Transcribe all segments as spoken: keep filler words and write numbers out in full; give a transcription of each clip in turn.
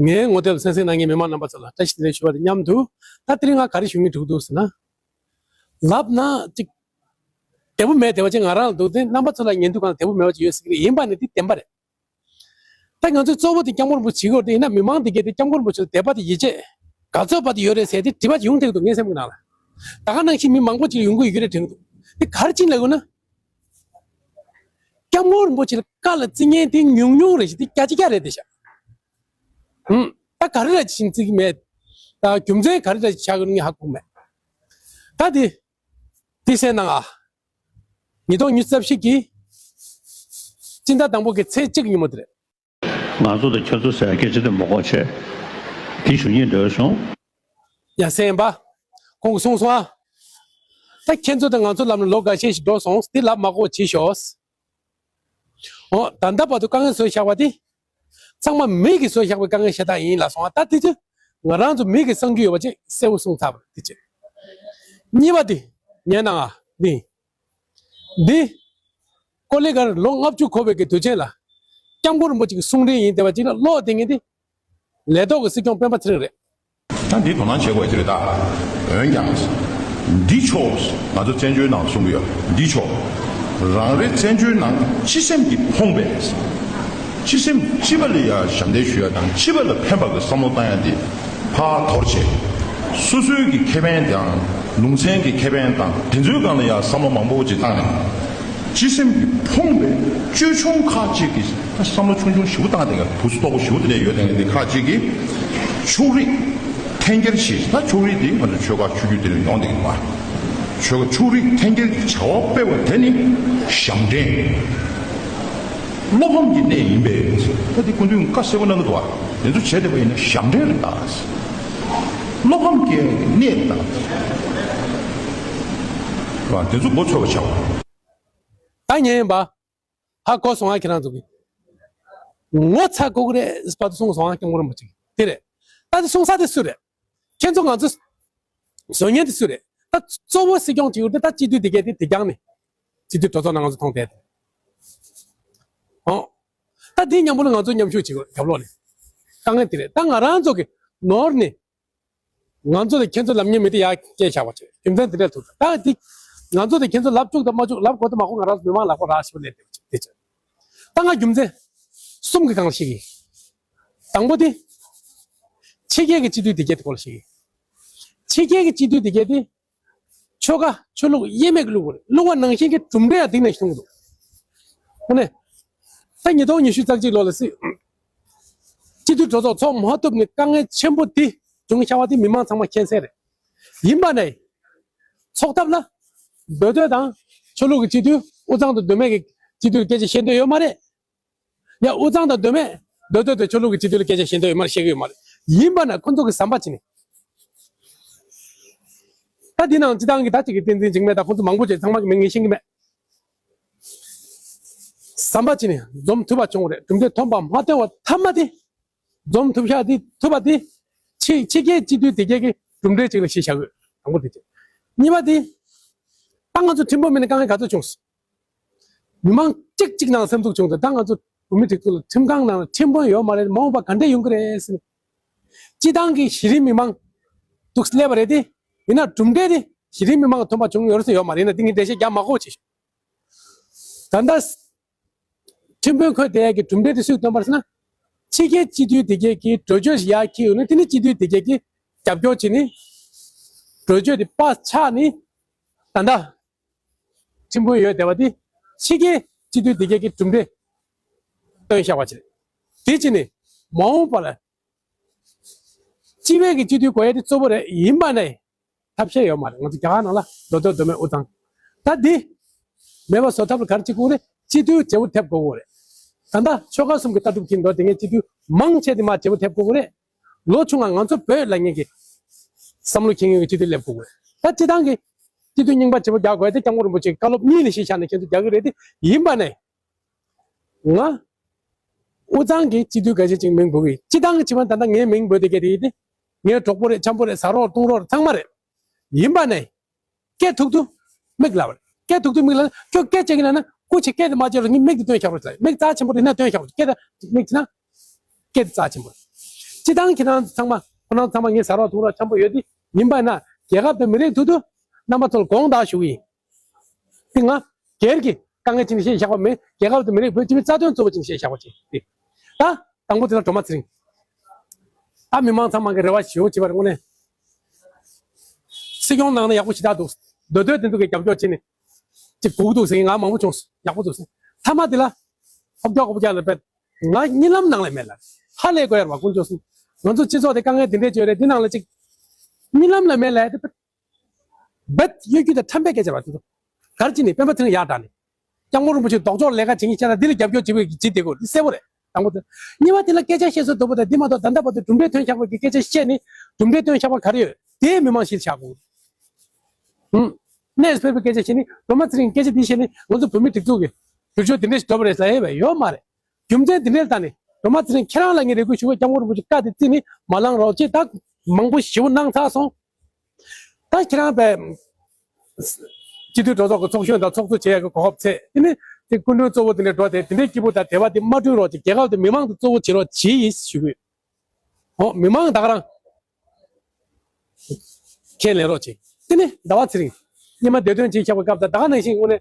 ངའི་ངོ་དེབ་གསན་གཟིགས་གནང་མཁན་མི་མང་རྣམ་པ་ཚོ་ལ་བཀྲ་ཤིས་བདེ་ལེགས་ཞུ་བ་དང་མཉམ་དུ། ད་དེ་རིང་ང་ག་རེ་ཞུ་སྙིང་བྲོ་གི་འདུག་ཟེར་ན། ལབ་ན་ཅིག་བདེ་པོ་མེད་བདེ་བ་ཅིག་ང་རང་ལ་འདུག་སྟེ། རྣམ་པ་ཚོ་ལ་ཉན་དུས་གང་ལ་བདེ་པོ་མེད་པ་ཅིག་ཡོད་སྲིད་ཀྱི་རེད། ཡིན་པ་ནི་འདི་བདེན་པ་རེད། ད་ང་ཚོའི་གཙོ་བོ་དེ་སྐྱབས་མགོན་རིན་པོ་ཆེ་བྱེད་ཀྱི་ཡོད་རེད། དེ་ཡིན་ན་མི་མང་དེ་གས་དེ་སྐྱབས་མགོན་རིན་པོ་ཆེ་ལ་དད་པ་དེ་ཡིད་ཆེས་ག་ཚོད་བར་དུ་ཡོད་རེད་ཟེར་དེ་དྲི་བ་ཅིག་ཡོང་ཐེངས་འདུག་ངའི་སེམས་ཀྱི་ནང་ལ། ད་ག་ནང་བཞིན་མི་མང་པོ་ཅིག་ཡོང་གི་ཡོད་ཀྱི་རེད་དྲན་གྱི་འདུག་དེ་ག་རེ་བྱས་ནས་ལབ་དགོས་ན། སྐྱབས་མགོན་རིན་པོ་ཆེ་ལ་བཀའ་ལ་བརྩི་མཁན་དེ་ཉུང་ཉུང་རེད་ཤག་དེ་བརྒྱ་ཆ་བརྒྱ་རེད་དེ་ཤག་ཧུམ། ད་ག་རེ་ར་ཅིག་བརྩི་གི་མེད། ད་རྒྱུ་མཚན་ག་རེ་ར་ཅིག་ཆགས་ཀྱི་ཡོད་ན་ངས་ཧ་གོ་གི་མེད། ད་དེ། དེ་གསན་གནང་ཨ། ཉིས་སྟོང་ཉི་ཤུ་རྩ་བཞི་གི་སྤྱི་ཟླ་དང་པོ་གི་ཚེས་གཅིག་ཉིན་མོ་དེ་རེད། ང་ཚོ་དང་ཁྱེད་ཚོ་ཟེར་སྐད་ཆ་དེ་མ་གོ་བྱས། དེ་ཞུ་སྙིང་འདོད་བྱུང་། ཡ་སེམས་པ། ཁོང་གིས་གསུངས་སོང་ཨ། ད་ཁྱེད་ཚོ་དང་ང་ཚོ་ལབ་ན་ལོ་འགའ་ཤས་ཤིག་འགྲོ་སོང་། དེ་ལབ་མ་གོ་བྱེད་ཤོག་འོ། ད་ལྟ་བར་དུ་དཀའ་ངལ་བཟོས་བཞག་པ་དེ། ཚང་མ་མི་གིས་བཟོས་བཞག་པའི་དཀའ་ངལ་ཤ་སྟག་ཡིན་ལབ་སོང་ཨ། ད་དེ་ཚོ་ང་རང་ཚོ་མི་གིས་གསང་རྒྱུ་ཡོད་པ་ཅིག་གསལ་པོ་གསུངས་ཚར་བ་རེད། དེ་ཅི། གཉིས་པ་དེ། ཉན་གནང་ཨ། འདི། འདི། ཀོ་ལི་གར་ལོ་ལྔ་བཅུ་འཁོར་བའི་གི་དུས་ཆེན་ལ། སྐྱབས་མགོན་རིན་པོ་ཆེ་གི་གསུང་འཕྲིན་ཡིན་བསྡད་པ་ཅིག་ལ་བློ་གཏད་མཁན་དེ། ལས་ཐོག་གི་སྲིད་སྐྱོང་སྤེན་པ་ཚེ་རིང་རེད། ད་འདི་དོ་སྣང་བྱེད་དགོས་ཀྱི་རེད་ད། འོན་ཀྱང་། འདི་ཆོག་ང་ཚོ་བཙན་བྱོལ་ནང་གསུང་གི་ཡོད། འདི་ཆོག་རང་རེ་བཙན་བྱོལ་ནང་སྤྱི་སེམས་ཀྱིས་ཕོངས་པས། སྤྱི་སེམས་སྤྱི་པ་ལ་ཡ་ཞབས་འདེགས་ཞུ་ཡ་དང་སྤྱི་པ་ལ་ཕན་པ་གི་བསམ་བློ་བཏང་ཡ་འདི་ཕར་དོར་བྱས། སོ་སོའི་གི་ཁེ་ཕན་དང་ལུང་ཚན་གྱི་ཁེ་ཕན་དང་དེ་ཚོའི་སྒང་ལ་ཡ་བསམ་བློ་མང་པོ་ཅིག་བཏང་ནས། སྤྱི་སེམས་ཀྱིས་ཕོངས་པའི་ཅོལ་ཆུང་ཁག་ཅིག་གིས་ད་བསམ་བློ་ཆུང་ཆུང་ཞེ་པོ་བཏང་བསྡད་མཁན། བུ་ཚོ་སྟོབས་པོ་ཞེ་པོ་དེ་འདྲ་ཡོད་བསྡད་མཁན་དེ་ཁག་ཅིག་གིས་ཕྱོགས་རིས་འཐེན་འཁྱེར་བྱས། ད་ཕྱོགས་རིས་དེ་ང་ཚོ་ཆོལ་ཁ་ཆོས་བརྒྱུད་དེ་ལ་ཡོང་བསྡད་མཁན་མ། ཆོལ་ཁ་ཕྱོགས་རིས་འཐེན་འཁྱེར་གྱི་བྱ་བ་སྤེལ་བ་དེ་ནི་ཞབས་འདྲེན། བློ་ཕམ་གྱི་གནས་ཡིན་པས། ད་དེ་སྐུ་མདུན་བཀའ་གསལ་པོ་གནང་གི་འདུག་བ། དེ་ཚོ་བྱས་བསྡད་པ་ཡིན་ན་ཞབས་འདྲེན་རེད་ད། བློ་ཕམ་སྐྱེ་ཡ་གི་གནས་རེད་ད། བ་དེ་ཚོ་མགོ་ཚོས་པ་བྱ་བ། ད་ཉན་པ། ཧ་གོ་སོང་ཨ། ཁྱེད་རང་ཚོ་གིས་ངོ་ཚ་དགོས་ཀྱི་རེད་ཟེར་བར་དུ་གསུངས་སོང་ཨ། སྐྱབས་མགོན་རིན་པོ་ཆེ་གིས་དེ་རེད། ད་དེ་གསུང་ས་དེ་སུ་རེད། ཁྱེད་ཚོ་ང་ཚོ་བཟོ་མཁན་དེ་སུ་རེད། ད་གཙོ་བོ་སྲིད་སྐྱོང་བྱེད་ཀྱི་ཡོད་དེ། ད་སྤྱི་འཐུས་དེ་གས་དེ་དེ་རྐྱང་ནས་སྤྱི་འཐུས་གྲོས་ཚོགས་ནང་ང་ཚོ་མཐོང་བསྡད་དེ། ཨོ། ད་དེའི་མཉམ་པོ་ལ་ང་ཚོ་མཉམ་ཞུགས་བྱེད་དགོས། རྒྱབ་ལོགས་ནས་དཀའ་ངལ་དེ་རེད། ད་ང་རང་ཚོ་གི་ནོར་ནས། ང་ཚོ་དང་ཁྱེད་ཚོ་ལབ་མཁན་མི་དེ་ཡར་སྐད་བཞག་པ་བྱས། རྒྱུ་མཚན་དེ་འདྲས་ཐུག་ད་དེ། ང་ཚོ་དང་ཁྱེད་ཚོ་ལབ་བཅུག་དང་མ་བཅུག་ལབ་དགོས་དང་མ་དགོས་ང་རང་ཚོ་མི་མང་ལ་ཁོ་རག་ཞིག་སླེབས་དེ་བྱས། ད་ང་རྒྱུ་མཚན་གསུམ་གྱི་སྒང་ལ་བཤད་ཀྱི་ཡིན། དང་པོ་དེ། ཕྱི་རྒྱལ་གྱི་སྤྱི་འཐུས་དེ་གས་དེ་སྐོར་ལ་བཤད་ཀྱི་ཡིན། ཕྱི་རྒྱལ་གྱི་སྤྱི་འཐུས་དེ་གས་དེ། ཆོལ་ཁ་ཆོས་ལུགས་དབྱེར་མེད་ཀྱི་བླུག་པ་རེད། བླུག་པ་ནང་བཞིན་གྱི་གྲུབ་འབྲས་ཡང་དེ་ནས་བྱུང་འདུག་དངོས་གནས། ད་ཉིས་སྟོང་ཉི་ཤུ་རྩ་གཅིག་ལོ་ལ་སྲིད། སྤྱི་འཐུས་གྲོས་ཚོགས་ཚོགས་མ་ཐུབ་ནས་དཀའ་ངལ་ཆེན་པོ་དེ་བྱུང་བཞག་པ་དེ་མི་མང་ཚང་མ་མཁྱེན་གསལ་རེད། ཡིན་པ་ནས། ཚོགས་ཐབས་ལ། མདོ་སྟོད་དང་། ཆོས་ལུགས་ཀྱི་སྤྱི་འཐུས་དབུས་གཙང་དང་མདོ་སྨད་ཀྱི་སྤྱི་འཐུས་ལ་སྐད་ཆ་བཤད་འདོད་ཡོད་མ་རེད། ཡ་དབུས་གཙང་དང་མདོ་སྨད། མདོ་སྟོད་དང་ཆོས་ལུགས་ཀྱི་སྤྱི་འཐུས་ལ་སྐད་ཆ་བཤད་འདོད་ཡོད་མ་རེད། བཤད་ཀྱི་ཡོད་མ་རེད། ཡིན་པ་ན་ཁོ་ཚོ་གི་ཟམ་པ་ཅི་ནས། ད་འདི་ནང་སྤྱི་བཏང་གི་ད་ཅིག་གི་བསྟན་འཛིན་འཇིགས་མེད་དང་ཁོ་ཚོ་མང་པོ་ཅིག་ཚང་མ་གི་མིང་ངས་ཤེས་ཀྱི་མེད། ཟམ་པ་ཅི་ནས་འཛོམས་ཐུབ་པ་བྱུང་བ་རེད། གྲུབ་འབྲས་ཐོན་པ་མ་ཐོན་བ་ཐ་མ་དེ། འཛོམས་ཐུབ་ཤག་དེ་ཐུབ་པ་དེ། ཕྱི་ཕྱི་རྒྱལ་སྤྱི་འཐུས་དེ་གས་ཀྱི་གྲུབ་འབྲས་ཅིག་ལ་གཞི་བཞག་དགོས། དང་པོ་དེ་ཅིག་གཉིས་པ་དེ། ད་ང་ཚོ་ཁྲིམས་དཔོན་མེད་ན་དཀའ་ངལ་ག་ཚོད་བྱུང་སོང་། མི་མང་གཅིག་གཅིག་ནང་སེམས་སྡུག་བྱུང་ཚེ། ད་ང་ཚོ་བོད་མི་སྒྲིག་འཛུགས་ལ་ཁྲིམས་ཁང་ནང་ལ་ཁྲིམས་དཔོན་ཡོད་མ་རེད། མ་འོངས་པ་ག་འདྲས་ཡོང་གི་རེད་ཟེར། སྤྱི་བཏང་གི་གཞི་རིམ་མི་མང་འདུག་སླེབས་པ་རེད་དེ། ཡིན་ན་གྲུབ་འབྲས་དེ་གཞི་རིམ་མི་མང་ཐོན་པ་བྱུང་ཡོད་རེད་ཟེར་ཡོད་མ་རེད། ཡིན་ན་དེ་ངས་འགྲེལ་བཤད་རྒྱག་མ་དགོས་བྱས་ཤོག་ད་ལྟ་ཁྲིམས་དཔོན་འཁོད་བསྡད་ཡག་གི་གྲུབ་འབྲས་དེ་སུས་བཏོན་པ་རེད་ཟེར་ན། ཕྱི་རྒྱལ་སྤྱི་འཐུས་དེ་གས་ཀྱིས་གྲོས་ཆོད་ཞིག་ཡར་འཁྱེར་ཡོང་ནས། དེ་ནི་སྤྱི་འཐུས་དེ་གས་ཀྱིས་རྒྱབ་སྐྱོར་བྱས་ནས། གྲོས་ཆོད་དེ་པཱ་སི་ཆགས་ནས། ད་ལྟ་ཁྲིམས་དཔོན་ཡོད་བསྡད་པ་དེ་ཕྱི་རྒྱལ་སྤྱི་འཐུས་དེ་གས་ཀྱིས་གྲུབ་འབྲས་བཏོན་བཞག་པ་ཅིག་རེད། དེ་བྱས་ནས་མ་འོངས་པ་ལ་སྤྱི་པའི་གི་སྤྱི་འཐུས་དགོས་ཡ་དེ་གཙོ་བོ་རེད། ཡིན་པ་ནས། ཐབས་ཤེས་ཡོད་མ་རེད། ང་ཚོ་རྒྱ་གར་ནང་ལ་མདོ་སྟོད་མདོ་སྨད་དབུས་གཙང་། ད་འདི་མེད་པ་བཟོ་ཐབས་ལ་ག་རེ་བྱེད་དགོས་རེད། སྤྱི་འཐུས་བརྗེ་པོ་ཐེབས་དགོས་རེད། ད་ལྟ་ཆོལ་ཁ་གསུམ་གྱི་ལྟ་གྲུབ་ཀྱི་མདོ་དེ་ངས་སྤྱི་འཐུས་མང་ཆེ་དེ་མར་བརྗེ་པོ་ཐེབས་དགོས་རེད། ལོ་ཆུང་ང་ང་ཚོ་བོད་ལབ་མཁན་གྱི་བསམ་བློ་འཁྱེར་མཁན་གྱི་སྤྱི་འཐུས་སླེབས་དགོས་རེད། ད་སྤྱི་བཏང་གི་སྤྱི་འཐུས་རྙིང་པ་བརྗེ་པོ་རྒྱག་དགོས་དེ་སྐྱབས་མགོན་རིན་པོ་ཆེའི་བཀའ་སློབ་གཉིས་ལ་གཞི་བཞག་ནས་ཁྱེད་ཚོ་རྒྱག་གི་རེད་དེ། ཡིན་པ་ནས། ང་། དབུས་གཙང་གི་སྤྱི་འཐུས་འགའ་ཤས་ཅིག་མིང་འབོད་ཀྱི་ཡིན། སྤྱི་བཏང་གི་བྱེད་པ་ད་ལྟ་ངའི་མིང་འབོད་དེ་གས་དེ་ཡིན་ཏེ། ངའི་གྲོགས་པོ་རེད། འཆམ་པོ་རེད། ཟ་རོགས་བཏུང་རོགས་རེད། ཚང་མ་རེད། ཡིན་པ་ནས། སྐད་ཐུག་ཐུག་མིག་ལབ་རེད། སྐད་ཐུག་ཐུག་མིག་ལབ་ན། ཁྱོད་སྐད་ཆ་གི་ལབ་ན་སྐུ་མཁྱེན། སྐད་དེ་མ་བརྗེད་རོགས། ངས་མིག་དེ་སྟོན་བཞག་རོགས་ལབ། མིག་རྩ་ཆེན་པོ་རེད་ན་སྟོན་བཞག་རོགས། སྐད་དེ་མིག་བྱས་ན། སྐད་དེ་རྩ་ཆེན་པོ་རེད། སྤྱི་བཏང་ཁྱེད་རང་ཚང་མ་ཁོ་རང་ཚང་མ་ངས་ཟ་རོགས་འཐུང་རོགས་འཆམ་པོ་ཡོད་དེ་ཡིན་པ་ན་རྒྱལ་ཁབ་དང་མི་རིགས་ཐུག་དུས་རྣམ་པ་ཚོ་ལ་དགོངས་དག་ཞུ་གི་ཡིན། དེ་ང་སྒེར་གྱི་དཀའ་ངལ་ཅིག་ནས་བཤད་བཞག་པ་མེད། རྒྱལ་ཁབ་དང་མི་རིགས་བོད་སྤྱི་པའི་རྩ་དོན་གཙོ་བོ་ཅིག་བཤད་བཞག་པ་ཅིག་རེད། ད་དང་པོ་དེ་ལ་སྒྲོལ་མ་ཚེ་རིང་། ད་མི་མང་ཚང་མ་གི་རེ་བ་ཞེ་པོ་བྱེད་པ་རེད་དངོས་གནས། སྲིད་སྐྱོང་ནང་ནས་ཡག་པོ་ཞེ་དྲག་འདུག་མདོ་སྟོད་དེ་འདུག་གི་རྒྱབ་སྐྱོར་བྱས་ནས་ཅིག་སྒུག་འདུག་ཟེར་མཁན་ང་མང་པོ་བྱུང་སོང་། ཡག་པོ་འདུག་ཟེར། མཐའ་མ་དེ་ལ་ཧོབ་རྒྱག་ཧོབ་རྒྱག་ལ་བས་ང་གཉིད་ལམ་ནང་ལ་མེད་ལ། ཧ་ལས་དགོས་ཡར་བ་དཀོན་མཆོག་གསུམ། ང་ཚོ་སྤྱི་ཚོགས་དེ་དཀའ་ངལ་དེ་འདྲས་ཅིག་ཡོད་རེད། འདི་ནང་ལ་ཅིག་གཉིད་ལམ་ལ་མེད་ལ་དེ། བེད་གཡོ་སྒྱུ་དང་ཁྲམ་པའི་སྐད་ཆ་བ་དེ་ཚོ། གར་ཅི་ནི་སྤེན་པ་ཚེ་རིང་ཡག་དྲག་ནི། སྐྱབས་མགོན་རིན་པོ་ཆེ་ལྡོག་ཕྱོགས་ལས་ཀ་བྱེད་མཁན་ཤ་སྟག་འདི་ལ་རྒྱབ་སྐྱོར་བྱེད་དགོས་ཀྱི་བྱེད་དེ་དགོས་འདི་གསལ་པོ་རེད། དང་པོ་དེ། གཉིས་པ་དེ་ལ་སྐད་ཆ་བཤད་སྲོལ་དོད་པོ་དང་འདི་མ་གཏོགས་ད་ལྟ་བར་དུ་གྲུབ་འབྲས་ཐོན་ཤག་པ་གི་སྐད་ཆ་བཤད་ནི་གྲུབ་འབྲས་ཐོན་ཤག་པ་ག་རེ་ཡོད་དེ་མི་མང་གཞིར་བཞག་དགོས། ཧུམ། གནས་སྤེལ་པའི་སྐད་ཆ་བཤད་ནི་སྒྲོལ་མ་ཚེ་རིང་སྐད་ཆ་འདི་བཤད་ནི་ང་ཚོ་བོད་མི་སྒྲིག་འཛུགས་ཀྱི་སྒྱུར་བཅོས་འདི་འདྲས་ཤིག་འགྲོ་བ་རེད་ཟེར་ཡས་བས་ཡོད་མ་རེད། རྒྱུ་མཚན་འདི་འདྲའི་ཐད་ནས་སྒྲོལ་མ་ཚེ་རིང་ཁྱེད་རང་ལ་ངས་རེ་སྐུལ་ཞུ་གི་སྐྱབས་མགོན་རིན་པོ་ཆེ་བཀའ་དེ་བརྩིས་ནས་མ་བླངས་རོགས་ཅེས་ད་མང་པོ་ཞེ་པོ་གནང་ཚར་སོང་། ད་ཁྱེད་རང་པས་སྤྱི་འཐུས་གྲོས་ཚོགས་ཀྱི་ཚོགས་གཞོན་དང་ཚོགས་གཙོ་བྱེད་ཡག་གི་གོ་སྐབས་ཚད་དེ་ནི་དེ་སྐུ་མགྲོན་གཙོ་བོ་དེ་འདྲ་འགྲོ་དེ་དེ་འདྲའི་སྐྱིད་པོ་དང་དད་པ་དེ་མ་བསྐྲུན་རོགས་ཅེས་རྒྱལ་ཁབ་དེ་མི་མང་དུ་གཙོ་བོ་བྱེད་རོགས་ཅེས་ཞུ་གི་ཡོད། འོ་མི་མང་ད་ག་རང་། ཁས་ལེན་རོགས་བྱེད། དེ་ནས་ཟླ་བ་ཚེ་རིང་། སྔོན་མ་བདེ་དོན་གྱིས་ཁྱབ་པའི་སྐབས་དང་ད་ག་ནང་བཞིན་དངོས་གནས་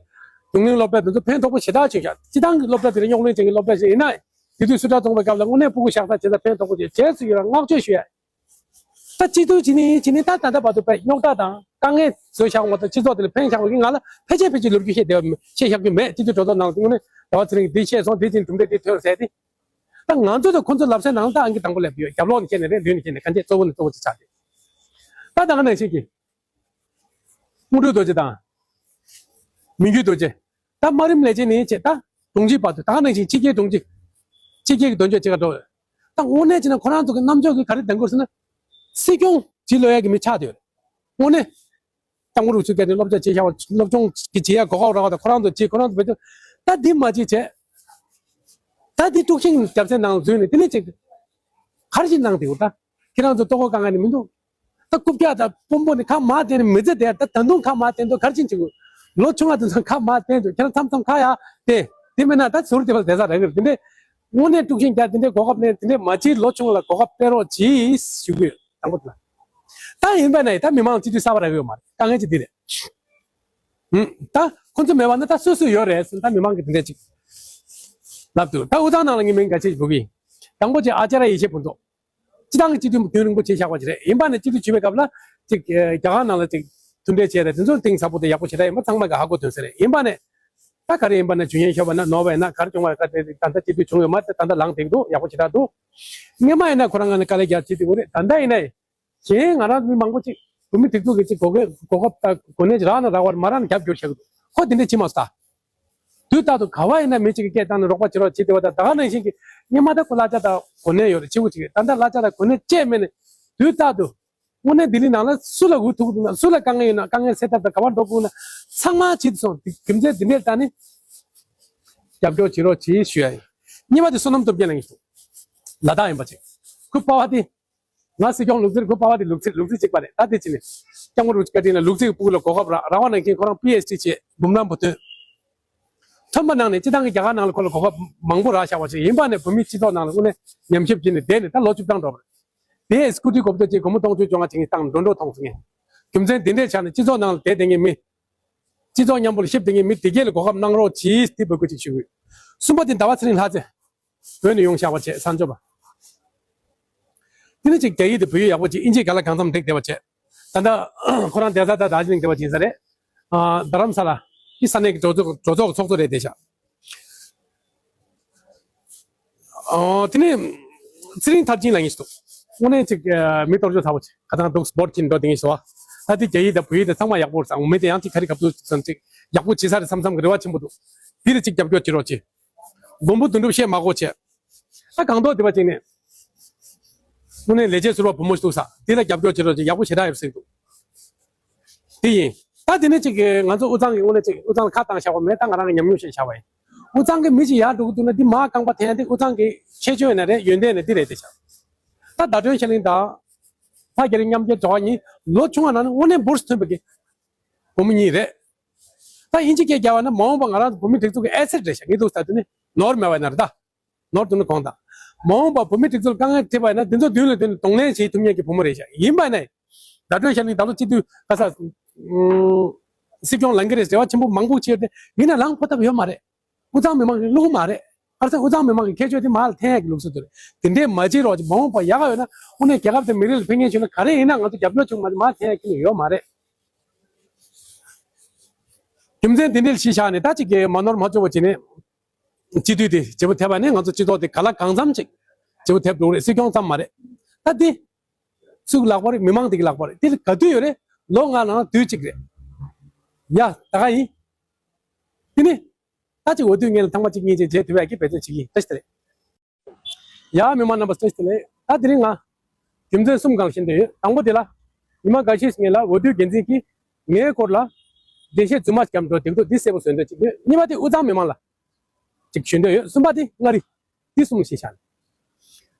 རྒྱུན་གླེང་སློབ་གྲྭ་དེ་ཚོ་ཕན་ཐོགས་པོ་ཞེ་དྲག་བྱུང་ཤག་སྤྱི་བཏང་གི་སློབ་གྲྭ་དེ་ལ་རྙོག་གླེང་ཅན་གྱི་སློབ་གྲྭ་ཞིག་ཡིན་ན། དེ་དུས་སུ་དྲ་ཚོང་པའི་སྐབས་ལ་དངོས་གནས་ཕྲུ་གུ་ཤག་ས་བྱེད་ས་ཕན་ཐོགས་པོ་བྱས་བྱས་སུ་ཡོད་ལ་བསྔགས་བརྗོད་ཞུ་ཡ། ད་སྤྱི་འཐུས་བྱེད་ནི་བྱེད་ནི་ད་ད་ལྟ་བར་དུ་པའི་རྙོག་དྲ་དང་དཀའ་ངལ་བཟོས་བཞག་པ་མ་གཏོགས་སྤྱི་ཚོགས་དེ་ལ་ཕན་བཞག་པ་གི་ང་ལ་ཕལ་ཆེར་ཕལ་ཆེར་ལོ་རྒྱུས་བཤད་བསྡད་པ་བཤད་བཞག་རྒྱུ་མེད། སྤྱི་འཐུས་གྲོས་ཚོགས་ནང་ལ་དངོས་གནས་ཟླ་བ་ཚེ་རིང་འདི་བཤད་སོང་འདི་བྱས་གྲུབ་འབྲས་འདི་ཐོན་ཟེར་ཏེ། ད་ང་ཚོ་དང་ཁོ་ཚོ་ལབ་སའི་ནང་ད་ཨང་ཀི་དང་པོ་སླེབས་ཡོད། རྒྱབ་ལོགས་ནས་བཤད་ནས་རེད། མདུན་ནས་བཤད་ནས་གང་ཅི་གཙོ་བོ་ནས་གཙོ་བོ་ཅིག་ཆགས་ཏེ། ད་ད་ག་ནང་བཞིན་གྱི། དངོས་གྲུབ་རྡོ་རྗེ་དང་། མི་འགྱུར་རྡོ་རྗེ། ད་དམའ་རིམ་ལས་བྱེད་ནས་བྱས་ད་དྲུང་ཆེ་བར་དུ་ད་ག་ནང་བཞིན་ཕྱི་རྒྱལ་དྲུང་ཆེ། ཕྱི་རྒྱལ་གྱི་དོན་གཅོད་ཅིག་ག་འགྲོ། ད་དངོས་གནས་བྱས་ན་ཁོ་རང་ཚོ་གི་རྣམ་ཅོག་གི་ག་རེ་ལྡང་དགོས་ཟེར་ན། སྲིད་སྐྱོང་བྱེད་ལོས་ཡ་གི་མི་ཆགས་བསྡད་ཡོད་རེད། དངོས་གནས། སྐྱབས་མགོན་རིན་པོ་ཆེ་སྐད་ནས་སློབ་སྦྱོང་བྱེད་བྱ་བ་སློབ་སྦྱོང་གི་བྱེད་ཡ་གོ་སྐབས་རག་པ་དང་ཁོ་རང་ཚོ་བྱེད་ཁོ་རང་ཚོ་བེད་སྤྱོད་ད་འདི་མ་བྱེད་བྱས། ད་འདི་དཀྲུག་ཤིང་རྒྱབ་སའི་ནང་འཛུལ་ནས་དེ་ནས་ཅིག་ག་རེ་ཞིག་གནང་བསྡད་ཡོད་ད། ཁྱེད་རང་ཚོ་ལྟོ་གོས་དཀའ་ངལ་ནི་མི་འདུག་ད་རྐུབ་བཀྱག་དང་དཔོན་པོ་ནི་ཁ་མར་བསྟན་ནས་མི་ཚེ་དེ་ད་ད་དུང་ཁ་མར་བསྟན་དུས་ག་རེ་ཕྱིན་བྱེད་དགོས། ལོ་ཆུང་བ་དེ་ཚོ་ཁ་མར་བསྟན་དུས་ཁྱེད་རང་མཚམས་མཚམས་ཁ་ཡར་བསྟན། དེ་མིན་ན་ད་ཟུར་དེ་བ་བསྡད་ས་རེད་གི་རེད། དེ་འདྲས་དངོས་གནས་དཀྲུག་ཤིང་རྒྱག་དེ་འདྲས་གོ་སྐབས་ནས་དེ་འདྲས་མ་བྱེད། ལོ་ཆུང་ལ་གོ་སྐབས་སྤྲད་རོགས་གྱིས་ཞུ་གི་ཡོད། དང་པོ་དེ་ལ། ད་ཡིན་པ་ན་ད་མི་མང་སྤྱི་འཐུས་གསར་པ་རག་གི་ཡོད་མ་རེད། དཀའ་ངལ་ཅིག་འདི་རེད། ཧུམ། ད་ཁོ་ཚོ་མེད་པ་ན་ད་སུ་སུ་ཡོད་རེད་ཟེར་ད་མི་མང་གི་དེ་འདྲས་ཅིག་ལབ་འདུག་ད་དབུས་གཙང་ནང་ལ་ངའི་མིང་འགའ་ཤས་འབོད་གི་ཡིན། དང་པོ་ཅིག་ཨ་ཅཱརྱ་ཡེ་ཤེས་ཕུན་ཚོགས། སྤྱི་བཏང་གི་སྤྱི་འཐུས་རྒྱུན་རིང་པོ་བྱས་བཞག་པ་ཅིག་རེད། ཡིན་པ་ནས་སྤྱི་འཐུས་བྱེད་པའི་སྐབས་ལ་ཅིག་རྒྱ་གར་ནང་ལ་ཅིག་མཐུན་འབྲེལ་བྱས་ཏེ་དེ་ཚོ་གཏིང་ཟབ་པོ་དེ་ཡག་པོ་ཞེ་དྲག་ཡིན་པ་ཚང་མ་གི་ཧ་གོ་དོན་ཟེར་རེད། ཡིན་པ་ནས་ད་ག་རེ་ཡིན་པ་ན་ཇུ་ཡན་ཤོ་བ་ན་ནོར་བ་ཡིན་ན་ག་རེ་བྱུང་བ་ད་ད་ལྟ་སྤྱི་འཐུས་བྱུང་ཡོད་མ་རེད། ད་ལྟ་ལངས་བསྡད་ཀྱི་འདུག་ཡག་པོ་ཞེ་དྲག་འདུག་སྔོན་མ་ཡིན་ན་ཁོ་རང་ང་ནས་དཀའ་ལས་རྒྱག་བྱེད་དེ་འོ་རེད། ད་ལྟ་ཡིན་ན་གཞན་ང་རང་མི་མང་པོ་ཅིག་བོད་མི་སྒྲིག་འཛུགས་ཀྱི་ཅིག་གོ་སྐབས་གོ་སྐབས་དང་གོ་གནས་ཅིག་རག་ན་རག་པར་མ་རག་ན་རྒྱབ་སྐྱོར་བྱེད་ཀྱི་འདུག་ཁོ་དེ་འདྲ་བྱེད་མ་སོང་ད། དུས་རྟག་ཏུ་ག་བ་ཡིན་ན་མི་གཅིག་གིས་སྐད་བཏང་ནས་རོགས་པ་བྱེད་རོགས་བྱེད་བསྡད་པ་དང་ད་ག་ནང་བཞིན་གྱི་སྔོན་མ་ད་ཁོ་གླ་ཆ་དང་གོ་གནས་ཡོད་རེད། ཆེ་བོ་ཅིག་རེད། ད་ལྟ་གླ་ཆ་དང་གོ་གནས་བཅས་མེད་ནས་དུས་རྟག་ཏུ་དངོས་གནས་ལྡི་ལི་ནང་ལ་སུ་ལ་འུ་ཐུག་འདུག་ན་སུ་ལ་དཀའ་ངལ་ཡོད་ན་དཀའ་ངལ་སེལ་ཐབས་དང་ག་པར་འགྲོ་དགོས་ན་ཚང་མ་བྱེད་སོང་། དེ་རྒྱུ་མཚན་འདི་འདྲས་ད་ནི་རྒྱབ་སྐྱོར་བྱེད་རོགས་བྱེད་ཞུ་ཡ་ཡིན། གཉིས་པ་དེ་བསོད་ནམས་སྟོབས་རྒྱལ་ལགས་ཡིན་འདུག་ལ་དྭགས་ཡིན་པ་ཅིག་ཁོའི་པ་ཕ་དེ། ང་སྲིད་སྐྱོང་ལུག་རྫི་རེད། ཁོའི་པ་ཕ་དེ་ལུག་རྫི་ལུག་རྫི་གཅིག་པ་རེད། ད་དེ་ཅི་ནས་སྐྱབས་མགོན་རིན་པོ་ཆེ་བཀའ་དྲིན་ལ་ལུག་རྫི་གི་སྤུ་གུ་ལ་གོ་སྐབས་རག་རག་པ་ནང་བཞིན་ཁོ་རང་པི་ཨེཆ་ཌི་བྱས་འབུམ་རམས་པ་ཐོན། ཐོན་པ་ནང་ནས་སྤྱི་བཏང་གི་རྒྱ་གར་ནང་ལ་ཁོ་ལ་གོ་སྐབས་མང་པོ་རག་བཞག་པ་ཞིག་ཡིན་པ་ནས་བོད་མིའི་སྤྱི་ཚོགས་ནང་ལ་དངོས་གནས་ཉམས་ཞིབ་བྱས་ནས་བསྡད་ནས་ད་ལོ་བཅུ་གྲངས་འགྲོ་བ་རེད། དེ་སྐུ་དྲིན་གོ་བརྡ་ཅིག་སྒོར་མོ་སྟོང་ཕྲག་བཅོ་ལྔ་བྱིན་བཏང་འགྲོ་འགྲོ་མཐོང་སོང་ངས། རྒྱུ་མཚན་འདི་འདྲའི་ཆ་ནས་སྤྱི་ཚོགས་ནང་ལ་བསྡད་བསྡད་མཁན་མི། སྤྱི་ཚོགས་མཉམ་པོ་ལ་གཤིབ་བསྡད་མཁན་མི་དེ་གས་ལ་གོ་སྐབས་གནང་རོགས་གྱིས་དེ་འབོད་སྐུལ་ཅིག་ཞུ་གི་ཡོད། གསུམ་པ་དེ་ཟླ་བ་ཚེ་རིང་ལྷ་རྩེ། བོད་ནས་ཡོང་བཞག་པ་བྱས་ས་འབྱོར་པ། དེ་ནས་ཅིག་རྒྱ་ཡིག་དང་བོད་ཡིག་ཡག་པོ་ཅིག་ཨིན་ཇི་ག་ལ་གང་འཚམ་འགྲིག་བསྡད་པ་བྱས། ད་ལྟ་ཁོ་རང་བསྡད་ས་ད་དར་ཇི་ལིང་བསྡད་པ་ཅིག་ཡིན་ས་རེད། ཨ། རྡ་རམ་ས་ལ་གི་ས་གནས་ཀྱི་གྲོས་ཚོགས་གྲོས་ཚོགས་ཀྱི་ཚོགས་གཙོ་རེད་བསྡད་ཤག་ཨོ། དེ་ནས་ཚེ་རིང་མཐར་ཕྱིན་ལ་ངེས་ཤིག་འདུག་དངོས་གནས་ཅིག་ཨ། མི་གཏོར་བཅོས་ཚ་པོ་ཅིག་ཁ་ཚང་འདུག་སི་པོར་ཊི་ཅིག་འགྲོ་དེ་ངེས་སོ། ད་དེ་རྒྱ་ཡིག་དང་བོད་ཡིག་དང་ཚང་མ་ཡག་པོ་རེད། ཚང་མ་མི་དེ་ཡང་ཅིག་ག་རེ་གབ་ཚུགས་ཙམ་ཅིག་ཡག་པོ་བྱེད་ས་རེད་བསམ་བསམ་གི་རེ་བ་ཆེན་པོ་འདུག་དེ་ལ་ཅིག་རྒྱབ་སྐྱོར་བྱེད་རོགས་བྱེད། མགོན་པོ་དོན་གྲུབ་བཤད་མ་དགོས་བྱས། ད་གང་ཐོག་དེ་བ་ཅིག་ནས། དངོས་གནས་ལས་བྱེད་ཟུར་པ་བུ་མོ་ཞིག་འདུག་ས་དེ་ལ་རྒྱབ་སྐྱོར་བྱེད་རོགས་བྱེད། ཡག་པོ་ཞེ་དྲག་ཡོད་ཟེར་འདུག་དེ་ཡིན། ད་དེ་ནས་ཅིག་གིས་ང་ཚོ་དབུས་གཙང་གི་དངོས་གནས་ཅིག་དབུས་གཙང་ལ་ཁ་བཏང་བཞག་པ་མེད། ད་ང་རང་གི་ཉམས་མྱོང་བཤད་བཞག་པ་ཡིན། དབུས་གཙང་གི་མི་ཅིག་ཡར་འགྲོ་གི་འདུག་ན་འདི་མར་རྐང་པ་འཐེན་ཡ་འདི་དབུས་གཙང་གི་ཁྱད་ཆོས་ཡིན་ན་རེད། ཡོན་ཏན་ཡིན་ན་འདི་རེད་དེ་ཤག་ད་ཟླ་སྒྲོན་ཤར་གླིང་དང་། ཕ་རྒྱ་རི་མཉམ་འབྲེལ་དྲ་བ་གཉིས་ལོ་ཆུང་བ་ནང་ནས་དངོས་གནས་འབུར་ཐོན་པའི་གི་བུ་མོ་གཉིས་རེད། ད་དབྱིན་ཇི་སྐད་རྒྱག་པ་ན་མ་འོངས་པ་ང་རང་ཚོ་བོད་མི་སྒྲིག་འཛུགས་ཀྱི་ཨེ་སེ་ཊི་རེད་ཤག་ངས་འདུག་ས་དེ་ནི་ནོར་མེད་པ་ཡིན་ན་རེད་ད། ནོར་འདུག་ན་དགོངས་དག་མ་འོངས་པ་བོད་མི་སྒྲིག་འཛུགས་དཀའ་ངལ་འཕྲད་པ་ཡིན་ན་འདི་ཚོ་མདུན་ལ་མདུན་ལ་གདོང་ལེན་བྱེད་ཐུབ་མཁན་གྱི་བུ་མོ་རེད་ཤག་ཡིན་པ་ཡིན་ན། ད་ལྟ་ཤར་གླིང་ད་ལོ་སྤྱི་འཐུས་ག་ས་སྲིད་སྐྱོང་ལངས་ཀྱི་རེད་ཟེར་བ་ཆེན་པོ་མང་པོ་བྱས་ཏེ་ཡིན་ན་ལངས་ཕོད་ཐབས་ཡོད་མ་རེད། དབུས་གཙང་མི་མང་གི་བླུག་མ་རེད། ཨར་ཚ་དབུས་གཙང་མི་མང་གི་ཁྱད་ཆོས་དེ་མར་འཐེན་ཡག་གི་ལུགས་སྲོལ་དེ་རེད། དེ་འདྲས་མ་བྱེད་རོགས་ཅིག་མ་འོངས་པ་ཡག་ག་ཡོད་ན་དངོས་གནས་རྒྱལ་ཁབ་དེ་མི་རིགས་ལ་ཕན་ངེས་བྱུང་ན་ག་རེ་ཡིན་ན་ང་ཚོ་རྒྱབ་སྐྱོར་བྱུང་མ་མར་འཐེན་ཡག་གི་ཡོད་མ་རེད། རྒྱུ་མཚན་དེ་འདྲས་གཞི་བཞག་ནས་ད་ཅིག་གི་མ་ནོར་མ་བཅོ་བ་བྱས་ནས་སྤྱི་འཐུས་དེ་བརྗེ་པོ་ཐེབས་པ་ནས་ང་ཚོ་སྤྱི་ཚོགས་དེ་ག་ལ་གང་འཚམ་ཅིག་བརྗེ་པོ་ཐེབས་འགྲོ་གི་རེད། སྲིད་སྐྱོང་ཙམ་མ་རེད། ད་འདི་སུའི་ལག་པ་རེད། མི་མང་དེ་གི་ལག་པ་རེད། དེ་ག་དུས་ཡོད་རེད། ལོ་ལྔ་ནང་དུས་གཅིག་རེད། ཡ་ད་ག་ཡིན། དེ་ནི། ད་ཅིག་འོས་བསྡུ་སྔོན་ལ་ཐེངས་མ་གཅིག་གཉིས་ཅིག་བྱེད་ཐུབ་ཡག་གི་འབད་བརྩོན་བྱེད་ཀྱི་ཡིན། བཀྲ་ཤིས་བདེ་ལེགས། ཡ་མི་མང་རྣམ་པ་བཀྲ་ཤིས་བདེ་ལེགས། ད་དེ་རིང་ང་རྒྱུ་མཚན་གསུམ་སྒང་བཤད་འདོད་ཡོད། དང་པོ་དེ་ལ་ཉི་མ་འགའ་ཤས་སྔོན་ལ་འོས་བསྡུ་འགན་འཛིན་གྱིས་ངའི་སྐོར་ལ་འགྲེལ་བཤད་རྫུན་མ་བརྒྱབ་འགྲོ་འདུག་འདུག་འདི་གསལ་པོ་བཟོ་འདོད་ཅིག་ཡོད། གཉིས་པ་དེ་དབུས་གཙང་མི་མང་ལ་ཅིག་ཞུ་འདོད་ཡོད། གསུམ་པ་དེ་མངའ་རིས། འདི་གསུམ་བཤད་བཞག་ནས།